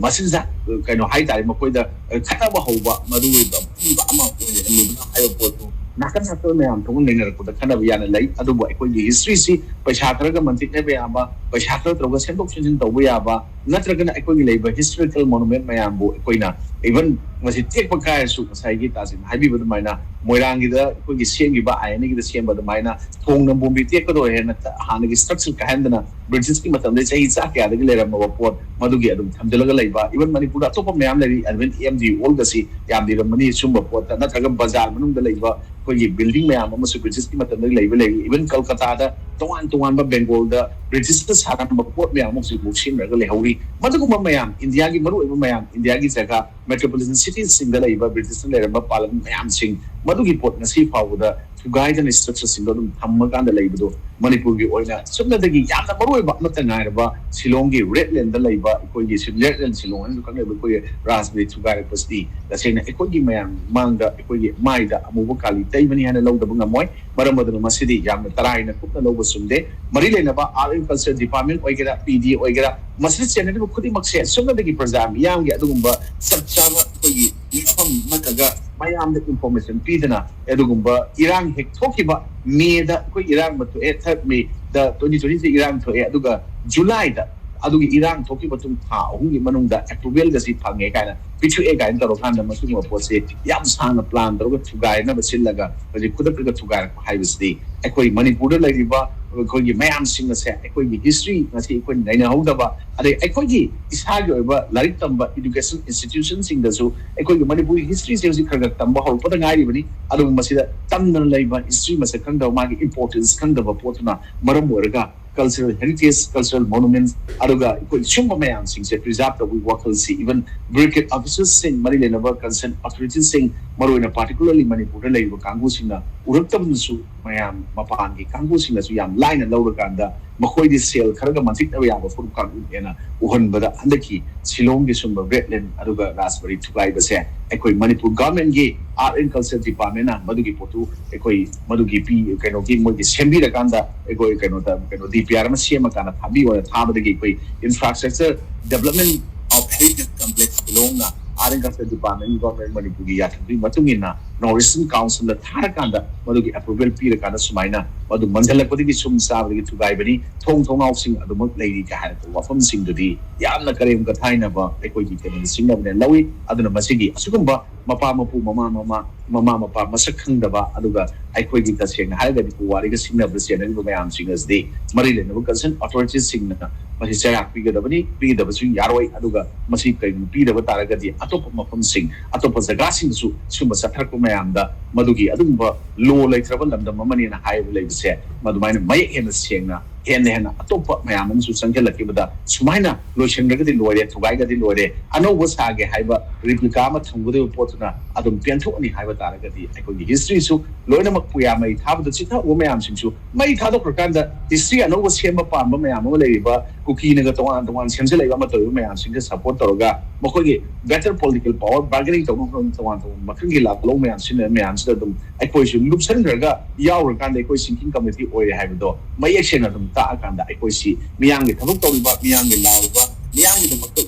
ꯃꯆꯤꯟꯖꯥꯛ, ꯀꯩꯅꯣ ꯍꯥꯏꯇꯥꯔꯦ, ꯃꯈꯣꯏꯗ ꯈꯠꯅꯕ ꯍꯧꯕ, ꯃꯗꯨꯒꯤ ꯑꯄꯤꯕ ꯑꯃ ꯑꯣꯏꯍꯜꯂꯤꯕꯅ ꯍꯥꯏꯕ ꯄꯣꯠꯇꯨ ꯅꯥꯀꯟ ꯅꯥꯀꯟ ꯃꯌꯥꯝ ꯊꯣꯛꯅ ꯅꯩꯅꯔꯛꯄꯗ ꯈꯠꯅꯕ ꯌꯥꯅ ꯂꯩ꯫ ꯑꯗꯨꯕꯨ ꯑꯩꯈꯣꯏꯒꯤ historyꯁꯤ ꯄꯩꯁꯥ ꯈꯔꯒ ꯃꯟꯇꯤꯛꯅꯕ ꯌꯥꯕ, ꯄꯩꯁꯥ ꯈꯔ ꯇꯧꯔꯒ ꯁꯦꯝꯗꯣꯛ ꯁꯦꯝꯖꯤꯟ ꯇꯧꯕ ꯌꯥꯕ, ꯅꯠꯇ꯭ꯔꯒꯅ ꯑꯩꯈꯣꯏꯒꯤ ꯂꯩꯕ historical monument ꯃꯌꯥꯝꯕꯨ ꯑꯩꯈꯣꯏꯅ, even ꯃꯁꯤ ꯇꯦꯛꯄ ꯀꯥꯏꯔꯁꯨ, ꯉꯁꯥꯏꯒꯤ ꯇꯥꯁꯤꯅ ꯍꯥꯏꯕꯤꯕ ꯑꯗꯨꯃꯥꯏꯅ, ꯃꯣꯏꯔꯥꯡꯒꯤꯗ ꯑꯩꯈꯣꯏꯒꯤ ꯁꯦꯝꯈꯤꯕ, ꯑꯥꯏ ꯑꯦꯟ ꯑꯦꯒꯤꯗ ꯁꯦꯝꯕ ꯑꯗꯨꯃꯥꯏꯅ ꯊꯣꯡ ꯅꯝꯕꯣꯝꯕꯤ ꯇꯦꯛꯀꯗꯧꯔꯦ ꯍꯥꯏꯅ ꯍꯥꯟꯅꯒꯤ structure ꯀꯥꯏꯍꯟꯗꯅ, ꯕ꯭ꯔꯤꯇꯤꯁꯀꯤ ꯃꯇꯝꯗ ꯆꯍꯤ ꯆꯥ ꯀꯌꯥꯗꯒꯤ ꯂꯩꯔꯝꯃꯕ ꯄꯣꯠ ꯃꯗꯨꯒꯤ ꯑꯗꯨꯝ ꯊꯝꯖꯤꯜꯂꯒ ꯂꯩꯕ, even ꯃꯅꯤꯄꯨꯔꯗ ꯑꯇꯣꯞꯄ ꯃꯌꯥꯝ ꯂꯩꯔꯤ, even ꯑꯦꯝ ꯗꯤ ꯍꯣꯜꯒꯁꯤ ꯌꯥꯝ ꯂꯤꯔꯝꯃꯅꯤ꯫ ꯁꯨꯝꯕ ꯄꯣꯠꯇ, ꯅꯠꯇ꯭ꯔꯒ ꯕꯖꯥꯔ ꯃꯅꯨꯡꯗ ꯂꯩꯕ ꯑꯩꯈꯣꯏꯒꯤ building ꯃꯌꯥꯝ ꯑꯃꯁꯨ ꯕ꯭ꯔꯤꯇꯤꯁꯀꯤ ꯃꯇꯝꯗꯒꯤ ꯂꯩꯕ ꯂꯩꯔꯤ꯫ Even ꯀꯜꯀꯇꯥꯗ ꯇꯣꯉꯥꯟ ꯇꯣꯉꯥꯟꯕ, ꯕꯦꯡꯒꯣꯜꯗ ꯕ꯭ꯔꯤꯇꯤꯁꯅ ꯁꯥꯔꯝꯕ ꯄꯣꯠ ꯃꯌꯥꯝ ꯑꯃꯁꯨ ꯍꯧꯖꯤꯛꯐꯥꯎ ꯁꯤꯖꯤꯟꯅꯔꯒ ꯂꯩꯍꯧꯔꯤ꯫ ꯃꯗꯨꯒꯨꯝꯕ ꯃꯌꯥꯝ, ꯏꯟꯗꯤꯌꯥꯒꯤ ꯃꯔꯨꯑꯣꯏꯕ ꯃꯌꯥꯝ, ꯏꯟꯗꯤꯌꯥꯒꯤ ꯖꯒꯥ, metropolitan citiesꯁꯤꯡꯗ ꯂꯩꯕ ꯕ꯭ꯔꯤꯇꯤꯁꯅ ꯂꯩꯔꯝꯕ ꯄꯥꯜꯂꯝꯕ ꯃꯌꯥꯝꯁꯤꯡ, ꯃꯗꯨꯒꯤ ꯄꯣꯠ ꯉꯁꯤ ꯐꯥꯎꯕꯗ ꯊꯨꯒꯥꯏꯗꯅ structureꯁꯤꯡꯗꯣ ꯑꯗꯨꯝ ꯊꯝꯃꯀꯥꯟꯗ ꯂꯩꯕꯗꯣ, ꯃꯅꯤꯄꯨꯔꯒꯤ ꯑꯣꯏꯅ ꯁꯨꯞꯅꯗꯒꯤ ꯌꯥꯝꯅ ꯃꯔꯨꯑꯣꯏꯕ ꯑꯃꯠꯇ ꯉꯥꯏꯔꯕ ꯁꯤꯂꯣꯡꯒꯤ ꯔꯦꯗ ꯂꯦꯟꯗ ꯂꯩꯕ, ꯑꯩꯈꯣꯏꯒꯤ ꯁꯤ ꯔꯦꯗ ꯂꯦꯟ ꯁꯤꯂꯣꯡ ꯍꯥꯏꯅꯁꯨ ꯈꯪꯅꯕ ꯑꯩꯈꯣꯏꯒꯤ ꯔꯥꯖꯅꯤꯇꯤ ꯊꯨꯒꯥꯏꯔꯛꯄꯁꯤꯗꯤ ꯇꯁꯦꯡꯅ ꯑꯩꯈꯣꯏꯒꯤ ꯃꯌꯥꯝ ꯃꯥꯡꯗ, ꯑꯩꯈꯣꯏꯒꯤ ꯃꯥꯏꯗ ꯑꯃꯨꯕ ꯀꯥꯂꯤ ꯇꯩꯕꯅꯤ ꯍꯥꯏꯅ ꯂꯧꯗꯕ ꯉꯝꯃꯣꯏ꯫ ꯃꯔꯝ ꯑꯗꯨꯅ ꯃꯁꯤꯗꯤ ꯌꯥꯝꯅ ꯇꯔꯥꯏꯅ ꯀꯨꯞꯅ ꯂꯧꯕ ꯆꯨꯝꯗꯦ꯫ ꯃꯔꯤ ꯂꯩꯅꯕ Art and Culture Department ꯑꯣꯏꯒꯦꯔꯥ, ꯄꯤ ꯗꯤ ꯑꯣꯏꯒꯦꯔꯥ, ꯃꯁꯤꯗ ꯆꯦꯟꯅꯔꯤꯕ ꯈꯨꯗꯤꯡꯃꯛꯁꯦ ꯁꯨꯞꯅꯗꯒꯤ ꯄ꯭ꯔꯖꯥ ꯃꯤꯌꯥꯝꯒꯤ ꯑꯗꯨꯒꯨꯝꯕ ꯆꯞ ꯆꯥꯕ ꯑꯩꯈꯣꯏꯒꯤ ꯃꯤꯐꯝ ꯅꯠꯇ꯭ꯔꯒ ꯃꯌꯥꯝꯗ information ꯄꯤꯗꯅ, ꯑꯗꯨꯒꯨꯝꯕ ꯏꯔꯥꯡ ꯍꯦꯛ ꯊꯣꯛꯈꯤꯕ, ꯃꯦꯗ ꯑꯩꯈꯣꯏ ꯏꯔꯥꯡ ꯑꯃ ꯊꯣꯛꯑꯦ, third Mayꯗ twenty twenty ꯏꯔꯥꯡ ꯊꯣꯛꯑꯦ, ꯑꯗꯨꯒ ꯖꯨꯂꯥꯏꯗ ꯑꯗꯨꯒꯤ ꯏꯔꯥꯡ ꯊꯣꯛꯈꯤꯕ ꯃꯇꯨꯡ ꯊꯥ ꯑꯍꯨꯝꯒꯤ ꯃꯅꯨꯡꯗ ꯑꯦꯄ꯭ꯔꯨꯚꯦꯜꯒꯁꯤ ꯐꯪꯉꯦ ꯀꯥꯏꯅ ꯄꯤꯊꯣꯛꯑꯦ ꯀꯥꯏꯅ ꯇꯧꯔꯀꯥꯟꯗ ꯃꯁꯤꯒꯨꯝꯕ ꯄꯣꯠꯁꯤ ꯌꯥꯝ ꯁꯥꯡꯅ ꯄ꯭ꯂꯥꯟ ꯇꯧꯔꯒ ꯊꯨꯒꯥꯏꯅꯕ ꯁꯤꯜꯂꯒ ꯍꯧꯖꯤꯛ ꯈꯨꯗꯛꯇꯒ ꯊꯨꯒꯥꯏꯔꯛꯄ ꯍꯥꯏꯕꯁꯤꯗꯤ ꯑꯩꯈꯣꯏ ꯃꯅꯤꯄꯨꯔꯗ ꯂꯩꯔꯤꯕ ꯑꯩꯈꯣꯏꯒꯤ ꯃꯌꯥꯝꯁꯤꯡ ꯑꯁꯦ ꯑꯩꯈꯣꯏꯒꯤ ꯍꯤꯁꯇ꯭ꯔꯤ ꯉꯁꯤ ꯑꯩꯈꯣꯏꯅ ꯅꯩꯅꯍꯧꯗꯕ, ꯑꯗꯩ ꯑꯩꯈꯣꯏꯒꯤ ꯏꯁꯥꯒꯤ ꯑꯣꯏꯕ ꯂꯥꯏꯔꯤꯛ ꯇꯝꯕ ꯏꯗꯨꯀꯦꯁꯟ ꯏꯟꯁꯇꯤꯇ꯭ꯌꯨꯁꯟꯁꯤꯡꯗꯁꯨ ꯑꯩꯈꯣꯏꯒꯤ ꯃꯅꯤꯄꯨꯔꯒꯤ ꯍꯤꯁꯇ꯭ꯔꯤꯁꯦ ꯍꯧꯖꯤꯛ ꯈꯔ ꯈꯔ ꯇꯝꯕ ꯍꯧꯔꯛꯄꯗ ꯉꯥꯏꯔꯤꯕꯅꯤ꯫ ꯑꯗꯨꯕꯨ ꯃꯁꯤꯗ ꯇꯝꯗꯅ ꯂꯩꯕ, ꯍꯤꯁꯇ꯭ꯔꯤ ꯃꯁꯛ ꯈꯪꯗꯕ, ꯃꯥꯒꯤ ꯏꯝꯄꯣꯔꯇꯦꯟꯁ ꯈꯪꯗꯕ ꯄꯣꯠꯇꯨꯅ ꯃꯔꯝ ꯑꯣꯏꯔꯒ ꯀꯜꯆꯔꯦꯜ ꯍꯦꯔꯤꯇꯦꯖ, ꯀꯜꯆꯔꯦꯜ ꯃꯣꯅꯨꯃꯦꯟꯠ, ꯑꯗꯨꯒ ꯑꯩꯈꯣꯏ ꯁꯨꯝꯕ ꯃꯌꯥꯝꯁꯤꯡꯁꯦ ꯄ꯭ꯔꯤꯖꯥꯕ ꯇꯧꯕꯒꯤ ꯋꯥꯈꯜꯁꯤ ꯏꯚꯟ ꯕ꯭ꯔꯤꯒꯦꯗ ꯑꯣꯐꯤꯁꯔꯁꯤꯡ, ꯃꯔꯤ ꯂꯩꯅꯕ ꯀꯟꯁꯔꯟ ꯑꯣꯊꯣꯔꯤꯇꯤꯁꯤꯡ, ꯃꯔꯨꯑꯣꯏꯅ ꯄꯥꯔꯇꯤꯀꯨꯂꯔꯂꯤ ꯃꯅꯤꯄꯨꯔꯗ ꯂꯩꯔꯤꯕ ꯀꯥꯡꯕꯨꯁꯤꯡꯅ ꯎꯔꯛꯇꯕꯗꯨꯁꯨ ꯃꯌꯥꯝ ꯃꯄꯥꯟꯒꯤ ꯀꯥꯡꯕꯨꯁꯤꯡꯅꯁꯨ ꯌꯥꯝ ꯂꯥꯏꯅ ꯂꯧꯔꯀꯥꯟꯗ ꯃꯈꯣꯏꯗꯤ ꯁꯦꯜ ꯈꯔꯒ ꯃꯟꯊꯤꯛꯅꯕ ꯌꯥꯕ ꯐꯨꯔꯨꯞ ꯀꯥꯡꯕꯨꯅꯦꯅ ꯎꯍꯟꯕꯗ ꯍꯟꯗꯛꯀꯤ ꯁꯤꯂꯣꯡꯒꯤ ꯁꯨꯝꯕ ꯋꯦꯠꯂꯦꯟ ꯑꯗꯨꯒ ꯔꯥꯖꯕꯥꯔꯤ ꯊꯨꯒꯥꯏꯕꯁꯦ ꯑꯩꯈꯣꯏ ꯃꯅꯤꯄꯨꯔ ꯒꯚꯔꯟꯃꯦꯟꯠꯀꯤ ꯑꯥꯔꯠ ꯑꯦꯟ ꯀꯜꯆꯔ ꯗꯤꯄꯥꯔꯠꯃꯦꯟꯠꯅ ꯃꯗꯨꯒꯤ ꯄꯣꯠꯇꯨ ꯑꯩꯈꯣꯏ ꯃꯗꯨꯒꯤ ꯄꯤ ꯀꯩꯅꯣꯒꯤ ꯃꯣꯏꯒꯤ ꯁꯦꯝꯕꯤꯔꯀꯥꯟꯗ ꯑꯩꯈꯣꯏ ꯀꯩꯅꯣꯗ ꯀꯩꯅꯣ ꯗꯤ ꯄꯤ ꯑꯥꯔ ꯑꯃ ꯁꯦꯝꯃꯀꯥꯟꯗ ꯊꯥꯕꯤꯌꯣꯅ ꯊꯥꯕꯗꯒꯤ ꯑꯩꯈꯣꯏ infrastructure development of heritage complex ꯁꯤꯂꯣꯡꯅ art and culture department government ꯃꯅꯤꯄꯨꯔꯒꯤ ꯌꯥꯊꯪꯒꯤ ꯃꯇꯨꯡ ꯏꯟꯅ ꯅꯣꯔꯠ ꯏꯁꯇꯔꯟ ꯀꯥꯎꯟꯁꯤꯜꯗ ꯊꯥꯔꯀꯥꯟꯗ ꯃꯗꯨꯒꯤ ꯑꯦꯄ꯭ꯔꯨꯚꯦꯜ ꯄꯤꯔꯀꯥꯟꯗ ꯁꯨꯃꯥꯏꯅ ꯃꯗꯨ ꯃꯟꯊꯜꯂꯛꯄꯗꯒꯤ ꯁꯨꯝ ꯆꯥꯕꯗꯒꯤ ꯊꯨꯒꯥꯏꯕꯅꯤ, ꯊꯣꯡ ꯊꯣꯡꯅꯥꯎꯁꯤꯡ ꯑꯗꯨꯃꯛ ꯂꯩꯔꯤ ꯀꯥꯏ ꯍꯥꯏꯔꯛꯄ ꯋꯥꯐꯝꯁꯤꯡꯗꯨꯗꯤ ꯌꯥꯝꯅ ꯀꯔꯦꯝ ꯀꯊꯥꯏꯅꯕ ꯑꯩꯈꯣꯏꯒꯤ ꯀꯩꯅꯣꯗ ꯆꯤꯡꯅꯕꯅꯦ ꯂꯧꯏ꯫ ꯑꯗꯨꯅ ꯃꯁꯤꯒꯤ ꯑꯁꯤꯒꯨꯝꯕ ꯃꯄꯥ ꯃꯄꯨ ꯃꯃꯥ ꯃꯃꯥ ꯃꯃꯥ ꯃꯄꯥ ꯃꯁꯛ ꯈꯪꯗꯕ ꯑꯗꯨꯒ ꯑꯩꯈꯣꯏꯒꯤ ꯇꯁꯦꯡꯅ ꯍꯥꯏꯔꯒꯗꯤ ꯄꯨꯋꯥꯔꯤꯒ ꯁꯤꯡꯅꯕꯗ ꯆꯦꯟꯅꯔꯤꯕ ꯃꯌꯥꯝꯁꯤꯡ ꯑꯁꯤꯗꯤ ꯃꯔꯤ ꯂꯩꯅꯕ ꯀꯟꯁꯔꯟ ꯑꯣꯊꯣꯔꯤꯇꯤꯁꯤꯡꯅ ꯃꯁꯤ ꯆꯩꯔꯥꯛ ꯄꯤꯒꯗꯕꯅꯤ, ꯄꯤꯗꯕꯁꯨ ꯌꯥꯔꯣꯏ꯫ ꯑꯗꯨꯒ ꯃꯁꯤ ꯀꯔꯤꯒꯨꯝꯕ ꯄꯤꯗꯕ ꯇꯥꯔꯒꯗꯤ ꯑꯇꯣꯞꯄ ꯃꯐꯝꯁꯤꯡ, ꯑꯇꯣꯞꯄ ꯖꯒꯥꯁꯤꯡꯗꯁꯨ ꯁꯤꯒꯨꯝꯕ ꯆꯠꯊꯔꯛꯄ ꯃꯌꯥꯝꯗ ꯃꯗꯨꯒꯤ ꯑꯗꯨꯒꯨꯝꯕ ꯂꯣ ꯂꯩꯇ꯭ꯔꯕ ꯂꯝꯗꯝ ꯑꯃꯅꯦꯅ ꯍꯥꯏꯕ ꯂꯩꯕꯁꯦ ꯃꯗꯨꯃꯥꯏꯅ ꯃꯌꯦꯛ ꯍꯦꯟꯅ ꯁꯦꯡꯅ ꯍꯦꯟꯅ ꯍꯦꯟꯅ ꯑꯇꯣꯞꯄ ꯃꯌꯥꯝ ꯑꯃꯁꯨ ꯆꯪꯁꯤꯜꯂꯛꯈꯤꯕꯗ ꯁꯨꯃꯥꯏꯅ ꯂꯣꯏꯁꯤꯟꯈ꯭ꯔꯒꯗꯤ ꯂꯣꯏꯔꯦ, ꯊꯨꯒꯥꯏꯈ꯭ꯔꯗꯤ ꯂꯣꯏꯔꯦ, ꯑꯅꯧꯕ ꯁꯥꯒꯦ ꯍꯥꯏꯕ ꯔꯤꯄ꯭ꯂꯤꯀꯥ ꯑꯃ ꯊꯝꯒꯗꯕ ꯄꯣꯠꯇꯨꯅ ꯑꯗꯨꯝ ꯄꯦꯟꯊꯣꯛꯑꯅꯤ ꯍꯥꯏꯕ ꯇꯥꯔꯒꯗꯤ ꯑꯩꯈꯣꯏꯒꯤ ꯍꯤꯁꯇ꯭ꯔꯤꯁꯨ ꯂꯣꯏꯅꯃꯛ ꯄꯨꯌꯥ ꯃꯩ ꯊꯥꯕꯗ ꯆꯤꯊꯍꯧꯕ ꯃꯌꯥꯝꯁꯤꯡꯁꯨ ꯃꯩ ꯊꯥꯗꯣꯛꯈ꯭ꯔꯀꯥꯟꯗ ꯍꯤꯁꯇ꯭ꯔꯤ ꯑꯅꯧꯕ ꯁꯦꯝꯕ ꯄꯥꯝꯕ ꯃꯌꯥꯝ ꯑꯃ ꯂꯩꯔꯤꯕ ꯀꯨꯀꯤꯅꯒ ꯇꯣꯉꯥꯟ ꯇꯣꯉꯥꯟ ꯁꯦꯝꯖꯤꯜꯂꯛꯏꯕ ꯑꯃ ꯇꯧꯔꯤꯕ ꯃꯌꯥꯝꯁꯤꯡꯁꯦ ꯁꯄꯣꯔꯠ ꯇꯧꯔꯒ ꯃꯈꯣꯏꯒꯤ ꯕꯦꯇꯔ ꯄꯣꯂꯤꯇꯤꯀꯦꯜ ꯄꯋꯥꯔ ꯕꯥꯔꯒꯦꯅꯤꯡ ꯇꯧꯕ ꯃꯐꯝ ꯇꯣꯉꯥꯟ ꯇꯣꯉꯥꯟꯕ ꯃꯈꯜꯒꯤ ꯂꯥꯛꯂꯧ ꯃꯌꯥꯝꯁꯤꯅ ꯃꯌꯥꯝꯁꯤꯗ ꯑꯗꯨꯝ ꯑꯩꯈꯣꯏꯁꯨ ꯂꯨꯞꯁꯟꯈ꯭ꯔꯒ ꯌꯥꯎꯔꯀꯥꯟꯗ ꯑꯩꯈꯣꯏ ꯁꯤꯡꯀꯤꯡ ꯀꯃꯤꯇꯤ ꯑꯣꯏꯔꯦ ꯍꯥꯏꯕꯗꯣ ꯃꯌꯦꯛ ꯁꯦꯡꯅ ꯑꯗꯨꯝ ꯇꯥꯛꯑꯀꯥꯟꯗ ꯑꯩꯈꯣꯏꯁꯤ ꯃꯤꯌꯥꯝꯒꯤ ꯊꯕꯛ ꯇꯧꯔꯤꯕ, ꯃꯤꯌꯥꯝꯒꯤ ꯂꯥꯎꯔꯤꯕ, ꯃꯤꯌꯥꯝꯒꯤꯗꯃꯛꯇ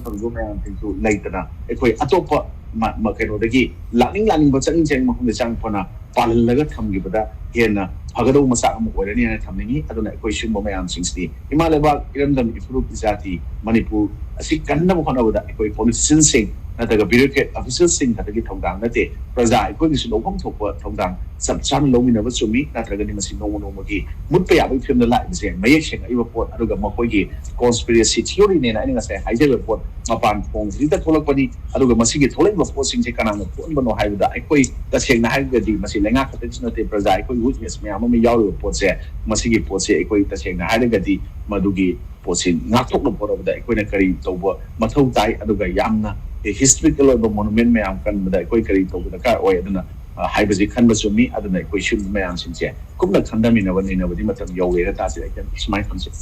ꯇꯧꯔꯤꯕ ꯃꯌꯥꯝꯁꯤꯡꯁꯨ ꯂꯩꯇꯅ ꯑꯩꯈꯣꯏ ꯑꯇꯣꯞꯄ ꯃ- ꯃ- ꯀꯩꯅꯣꯗꯒꯤ ꯂꯥꯛꯅꯤꯡ ꯂꯥꯛꯅꯤꯡꯕ ꯆꯠꯅꯤꯡ ꯆꯠꯅꯤꯡ ꯃꯐꯝꯗ ꯆꯪꯉꯛꯄꯅ ꯄꯥꯜꯍꯜꯂꯒ ꯊꯝꯈꯤꯕꯗ ꯍꯦꯟꯅ ꯐꯒꯗꯧꯕ ꯃꯆꯥꯛ ꯑꯃ ꯑꯣꯏꯔꯅꯤ ꯍꯥꯏꯅ ꯊꯝꯅꯤꯡꯉꯤ꯫ ꯑꯗꯨꯅ ꯑꯩꯈꯣꯏ ꯁꯤꯒꯨꯝꯕ ꯃꯌꯥꯝꯁꯤꯡꯁꯤꯗꯤ ꯏꯃꯥ ꯂꯩꯕꯥꯛ ꯏꯔꯝꯗꯝ ꯏꯐꯨꯔꯨꯞ ꯏꯖꯥꯇꯤ ꯃꯅꯤꯄꯨꯔ ꯑꯁꯤ ꯀꯟꯅꯕ ꯍꯣꯠꯅꯕꯗ ꯑꯩꯈꯣꯏ ꯄꯣꯂꯤꯇꯤꯁꯤꯌꯟꯁꯤꯡ ꯅꯠꯇ꯭ꯔꯒ ꯕ꯭ꯌꯨꯔꯣꯀ꯭ꯔꯦꯠ ꯑꯣꯐꯤꯁꯤꯌꯦꯜꯁꯤꯡ ꯈꯛꯇꯒꯤ ꯊꯧꯗꯥꯡ ꯅꯠꯇꯦ꯫ ꯄ꯭ꯔꯖꯥ ꯑꯩꯈꯣꯏꯒꯤꯁꯨ ꯂꯧꯐꯝ ꯊꯣꯛꯄ ꯊꯧꯗꯥꯡ ꯆꯞ ꯆꯥꯅ ꯂꯧꯃꯤꯟꯅꯕ ꯆꯨꯝꯃꯤ꯫ ꯅꯠꯇ꯭ꯔꯒꯗꯤ ꯃꯁꯤ ꯅꯣꯡꯃ ꯅꯣꯡꯃꯒꯤ ꯃꯨꯠꯄ ꯌꯥꯕꯒꯤ ꯐꯤꯕꯝꯗ ꯂꯥꯛꯏꯕꯁꯦ ꯃꯌꯦꯛ ꯁꯦꯡꯉꯛꯏꯕ ꯄꯣꯠ, ꯑꯗꯨꯒ ꯃꯈꯣꯏꯒꯤ ꯀꯣꯟꯁꯄꯤꯔꯦꯁꯤ ꯊꯤꯑꯣꯔꯤꯅꯦꯅ ꯑꯩꯅ ꯉꯁꯥꯏ ꯍꯥꯏꯖꯔꯤꯕ ꯄꯣꯠ ꯃꯄꯥꯟ ꯊꯣꯡꯁꯤꯗ ꯊꯣꯛꯂꯛꯄꯅꯤ꯫ ꯑꯗꯨꯒ ꯃꯁꯤꯒꯤ ꯊꯣꯛꯂꯛꯏꯕ ꯄꯣꯠꯁꯤꯡꯁꯦ ꯀꯅꯥꯅ ꯊꯣꯛꯍꯟꯕꯅꯣ ꯍꯥꯏꯕꯗ ꯑꯩꯈꯣꯏ ꯇꯁꯦꯡꯅ ꯍꯥꯏꯔꯒꯗꯤ ꯃꯁꯤ ꯂꯩꯉꯥꯛ ꯈꯛꯇꯒꯤꯁꯨ ꯅꯠꯇꯦ, ꯄ꯭ꯔꯖꯥ ꯑꯩꯈꯣꯏ ꯋꯤꯛꯅꯦꯁ ꯃꯌꯥꯝ ꯑꯃ ꯌꯥꯎꯔꯤꯕ ꯄꯣꯠꯁꯦ, ꯃꯁꯤꯒꯤ ꯄꯣꯠꯁꯦ ꯑꯩꯈꯣꯏ ꯇꯁꯦꯡꯅ ꯍꯥꯏꯔꯒꯗꯤ ꯃꯗꯨꯒꯤ ꯄꯣꯠꯁꯤ ꯉꯥꯛꯊꯣꯛꯅꯕ ꯍꯣꯠꯅꯕꯗ ꯑꯩꯈꯣꯏꯅ ꯀꯔꯤ ꯇꯧꯕ ꯃꯊꯧ ꯇꯥꯏ, ꯑꯗꯨꯒ ꯌꯥꯝꯅ ꯍꯤꯁꯇꯣꯔꯤꯀꯦꯜ ꯑꯣꯏꯕ ꯃꯣꯅꯨꯃꯦꯟ ꯃꯌꯥꯝ ꯀꯟꯕꯗ ꯑꯩꯈꯣꯏ ꯀꯔꯤ ꯇꯧꯕ ꯗꯔꯀꯥꯔ ꯑꯣꯏ, ꯑꯗꯨꯅ ꯑ, ꯍꯥꯏꯕꯁꯤ ꯈꯟꯕ ꯆꯨꯝꯃꯤ꯫ ꯑꯗꯨꯅ ꯑꯩꯈꯣꯏ ꯁꯤꯒꯨꯝꯕ ꯃꯌꯥꯝꯁꯤꯡꯁꯦ ꯀꯨꯞꯅ ꯈꯟꯊꯃꯤꯟꯅꯕ ꯅꯩꯅꯕꯗꯤ ꯃꯇꯝ ꯌꯧꯔꯦꯅ ꯇꯥꯁꯤ꯫ ꯑꯩ ꯁꯨꯃꯥꯏꯅ ꯊꯝꯖꯩ꯫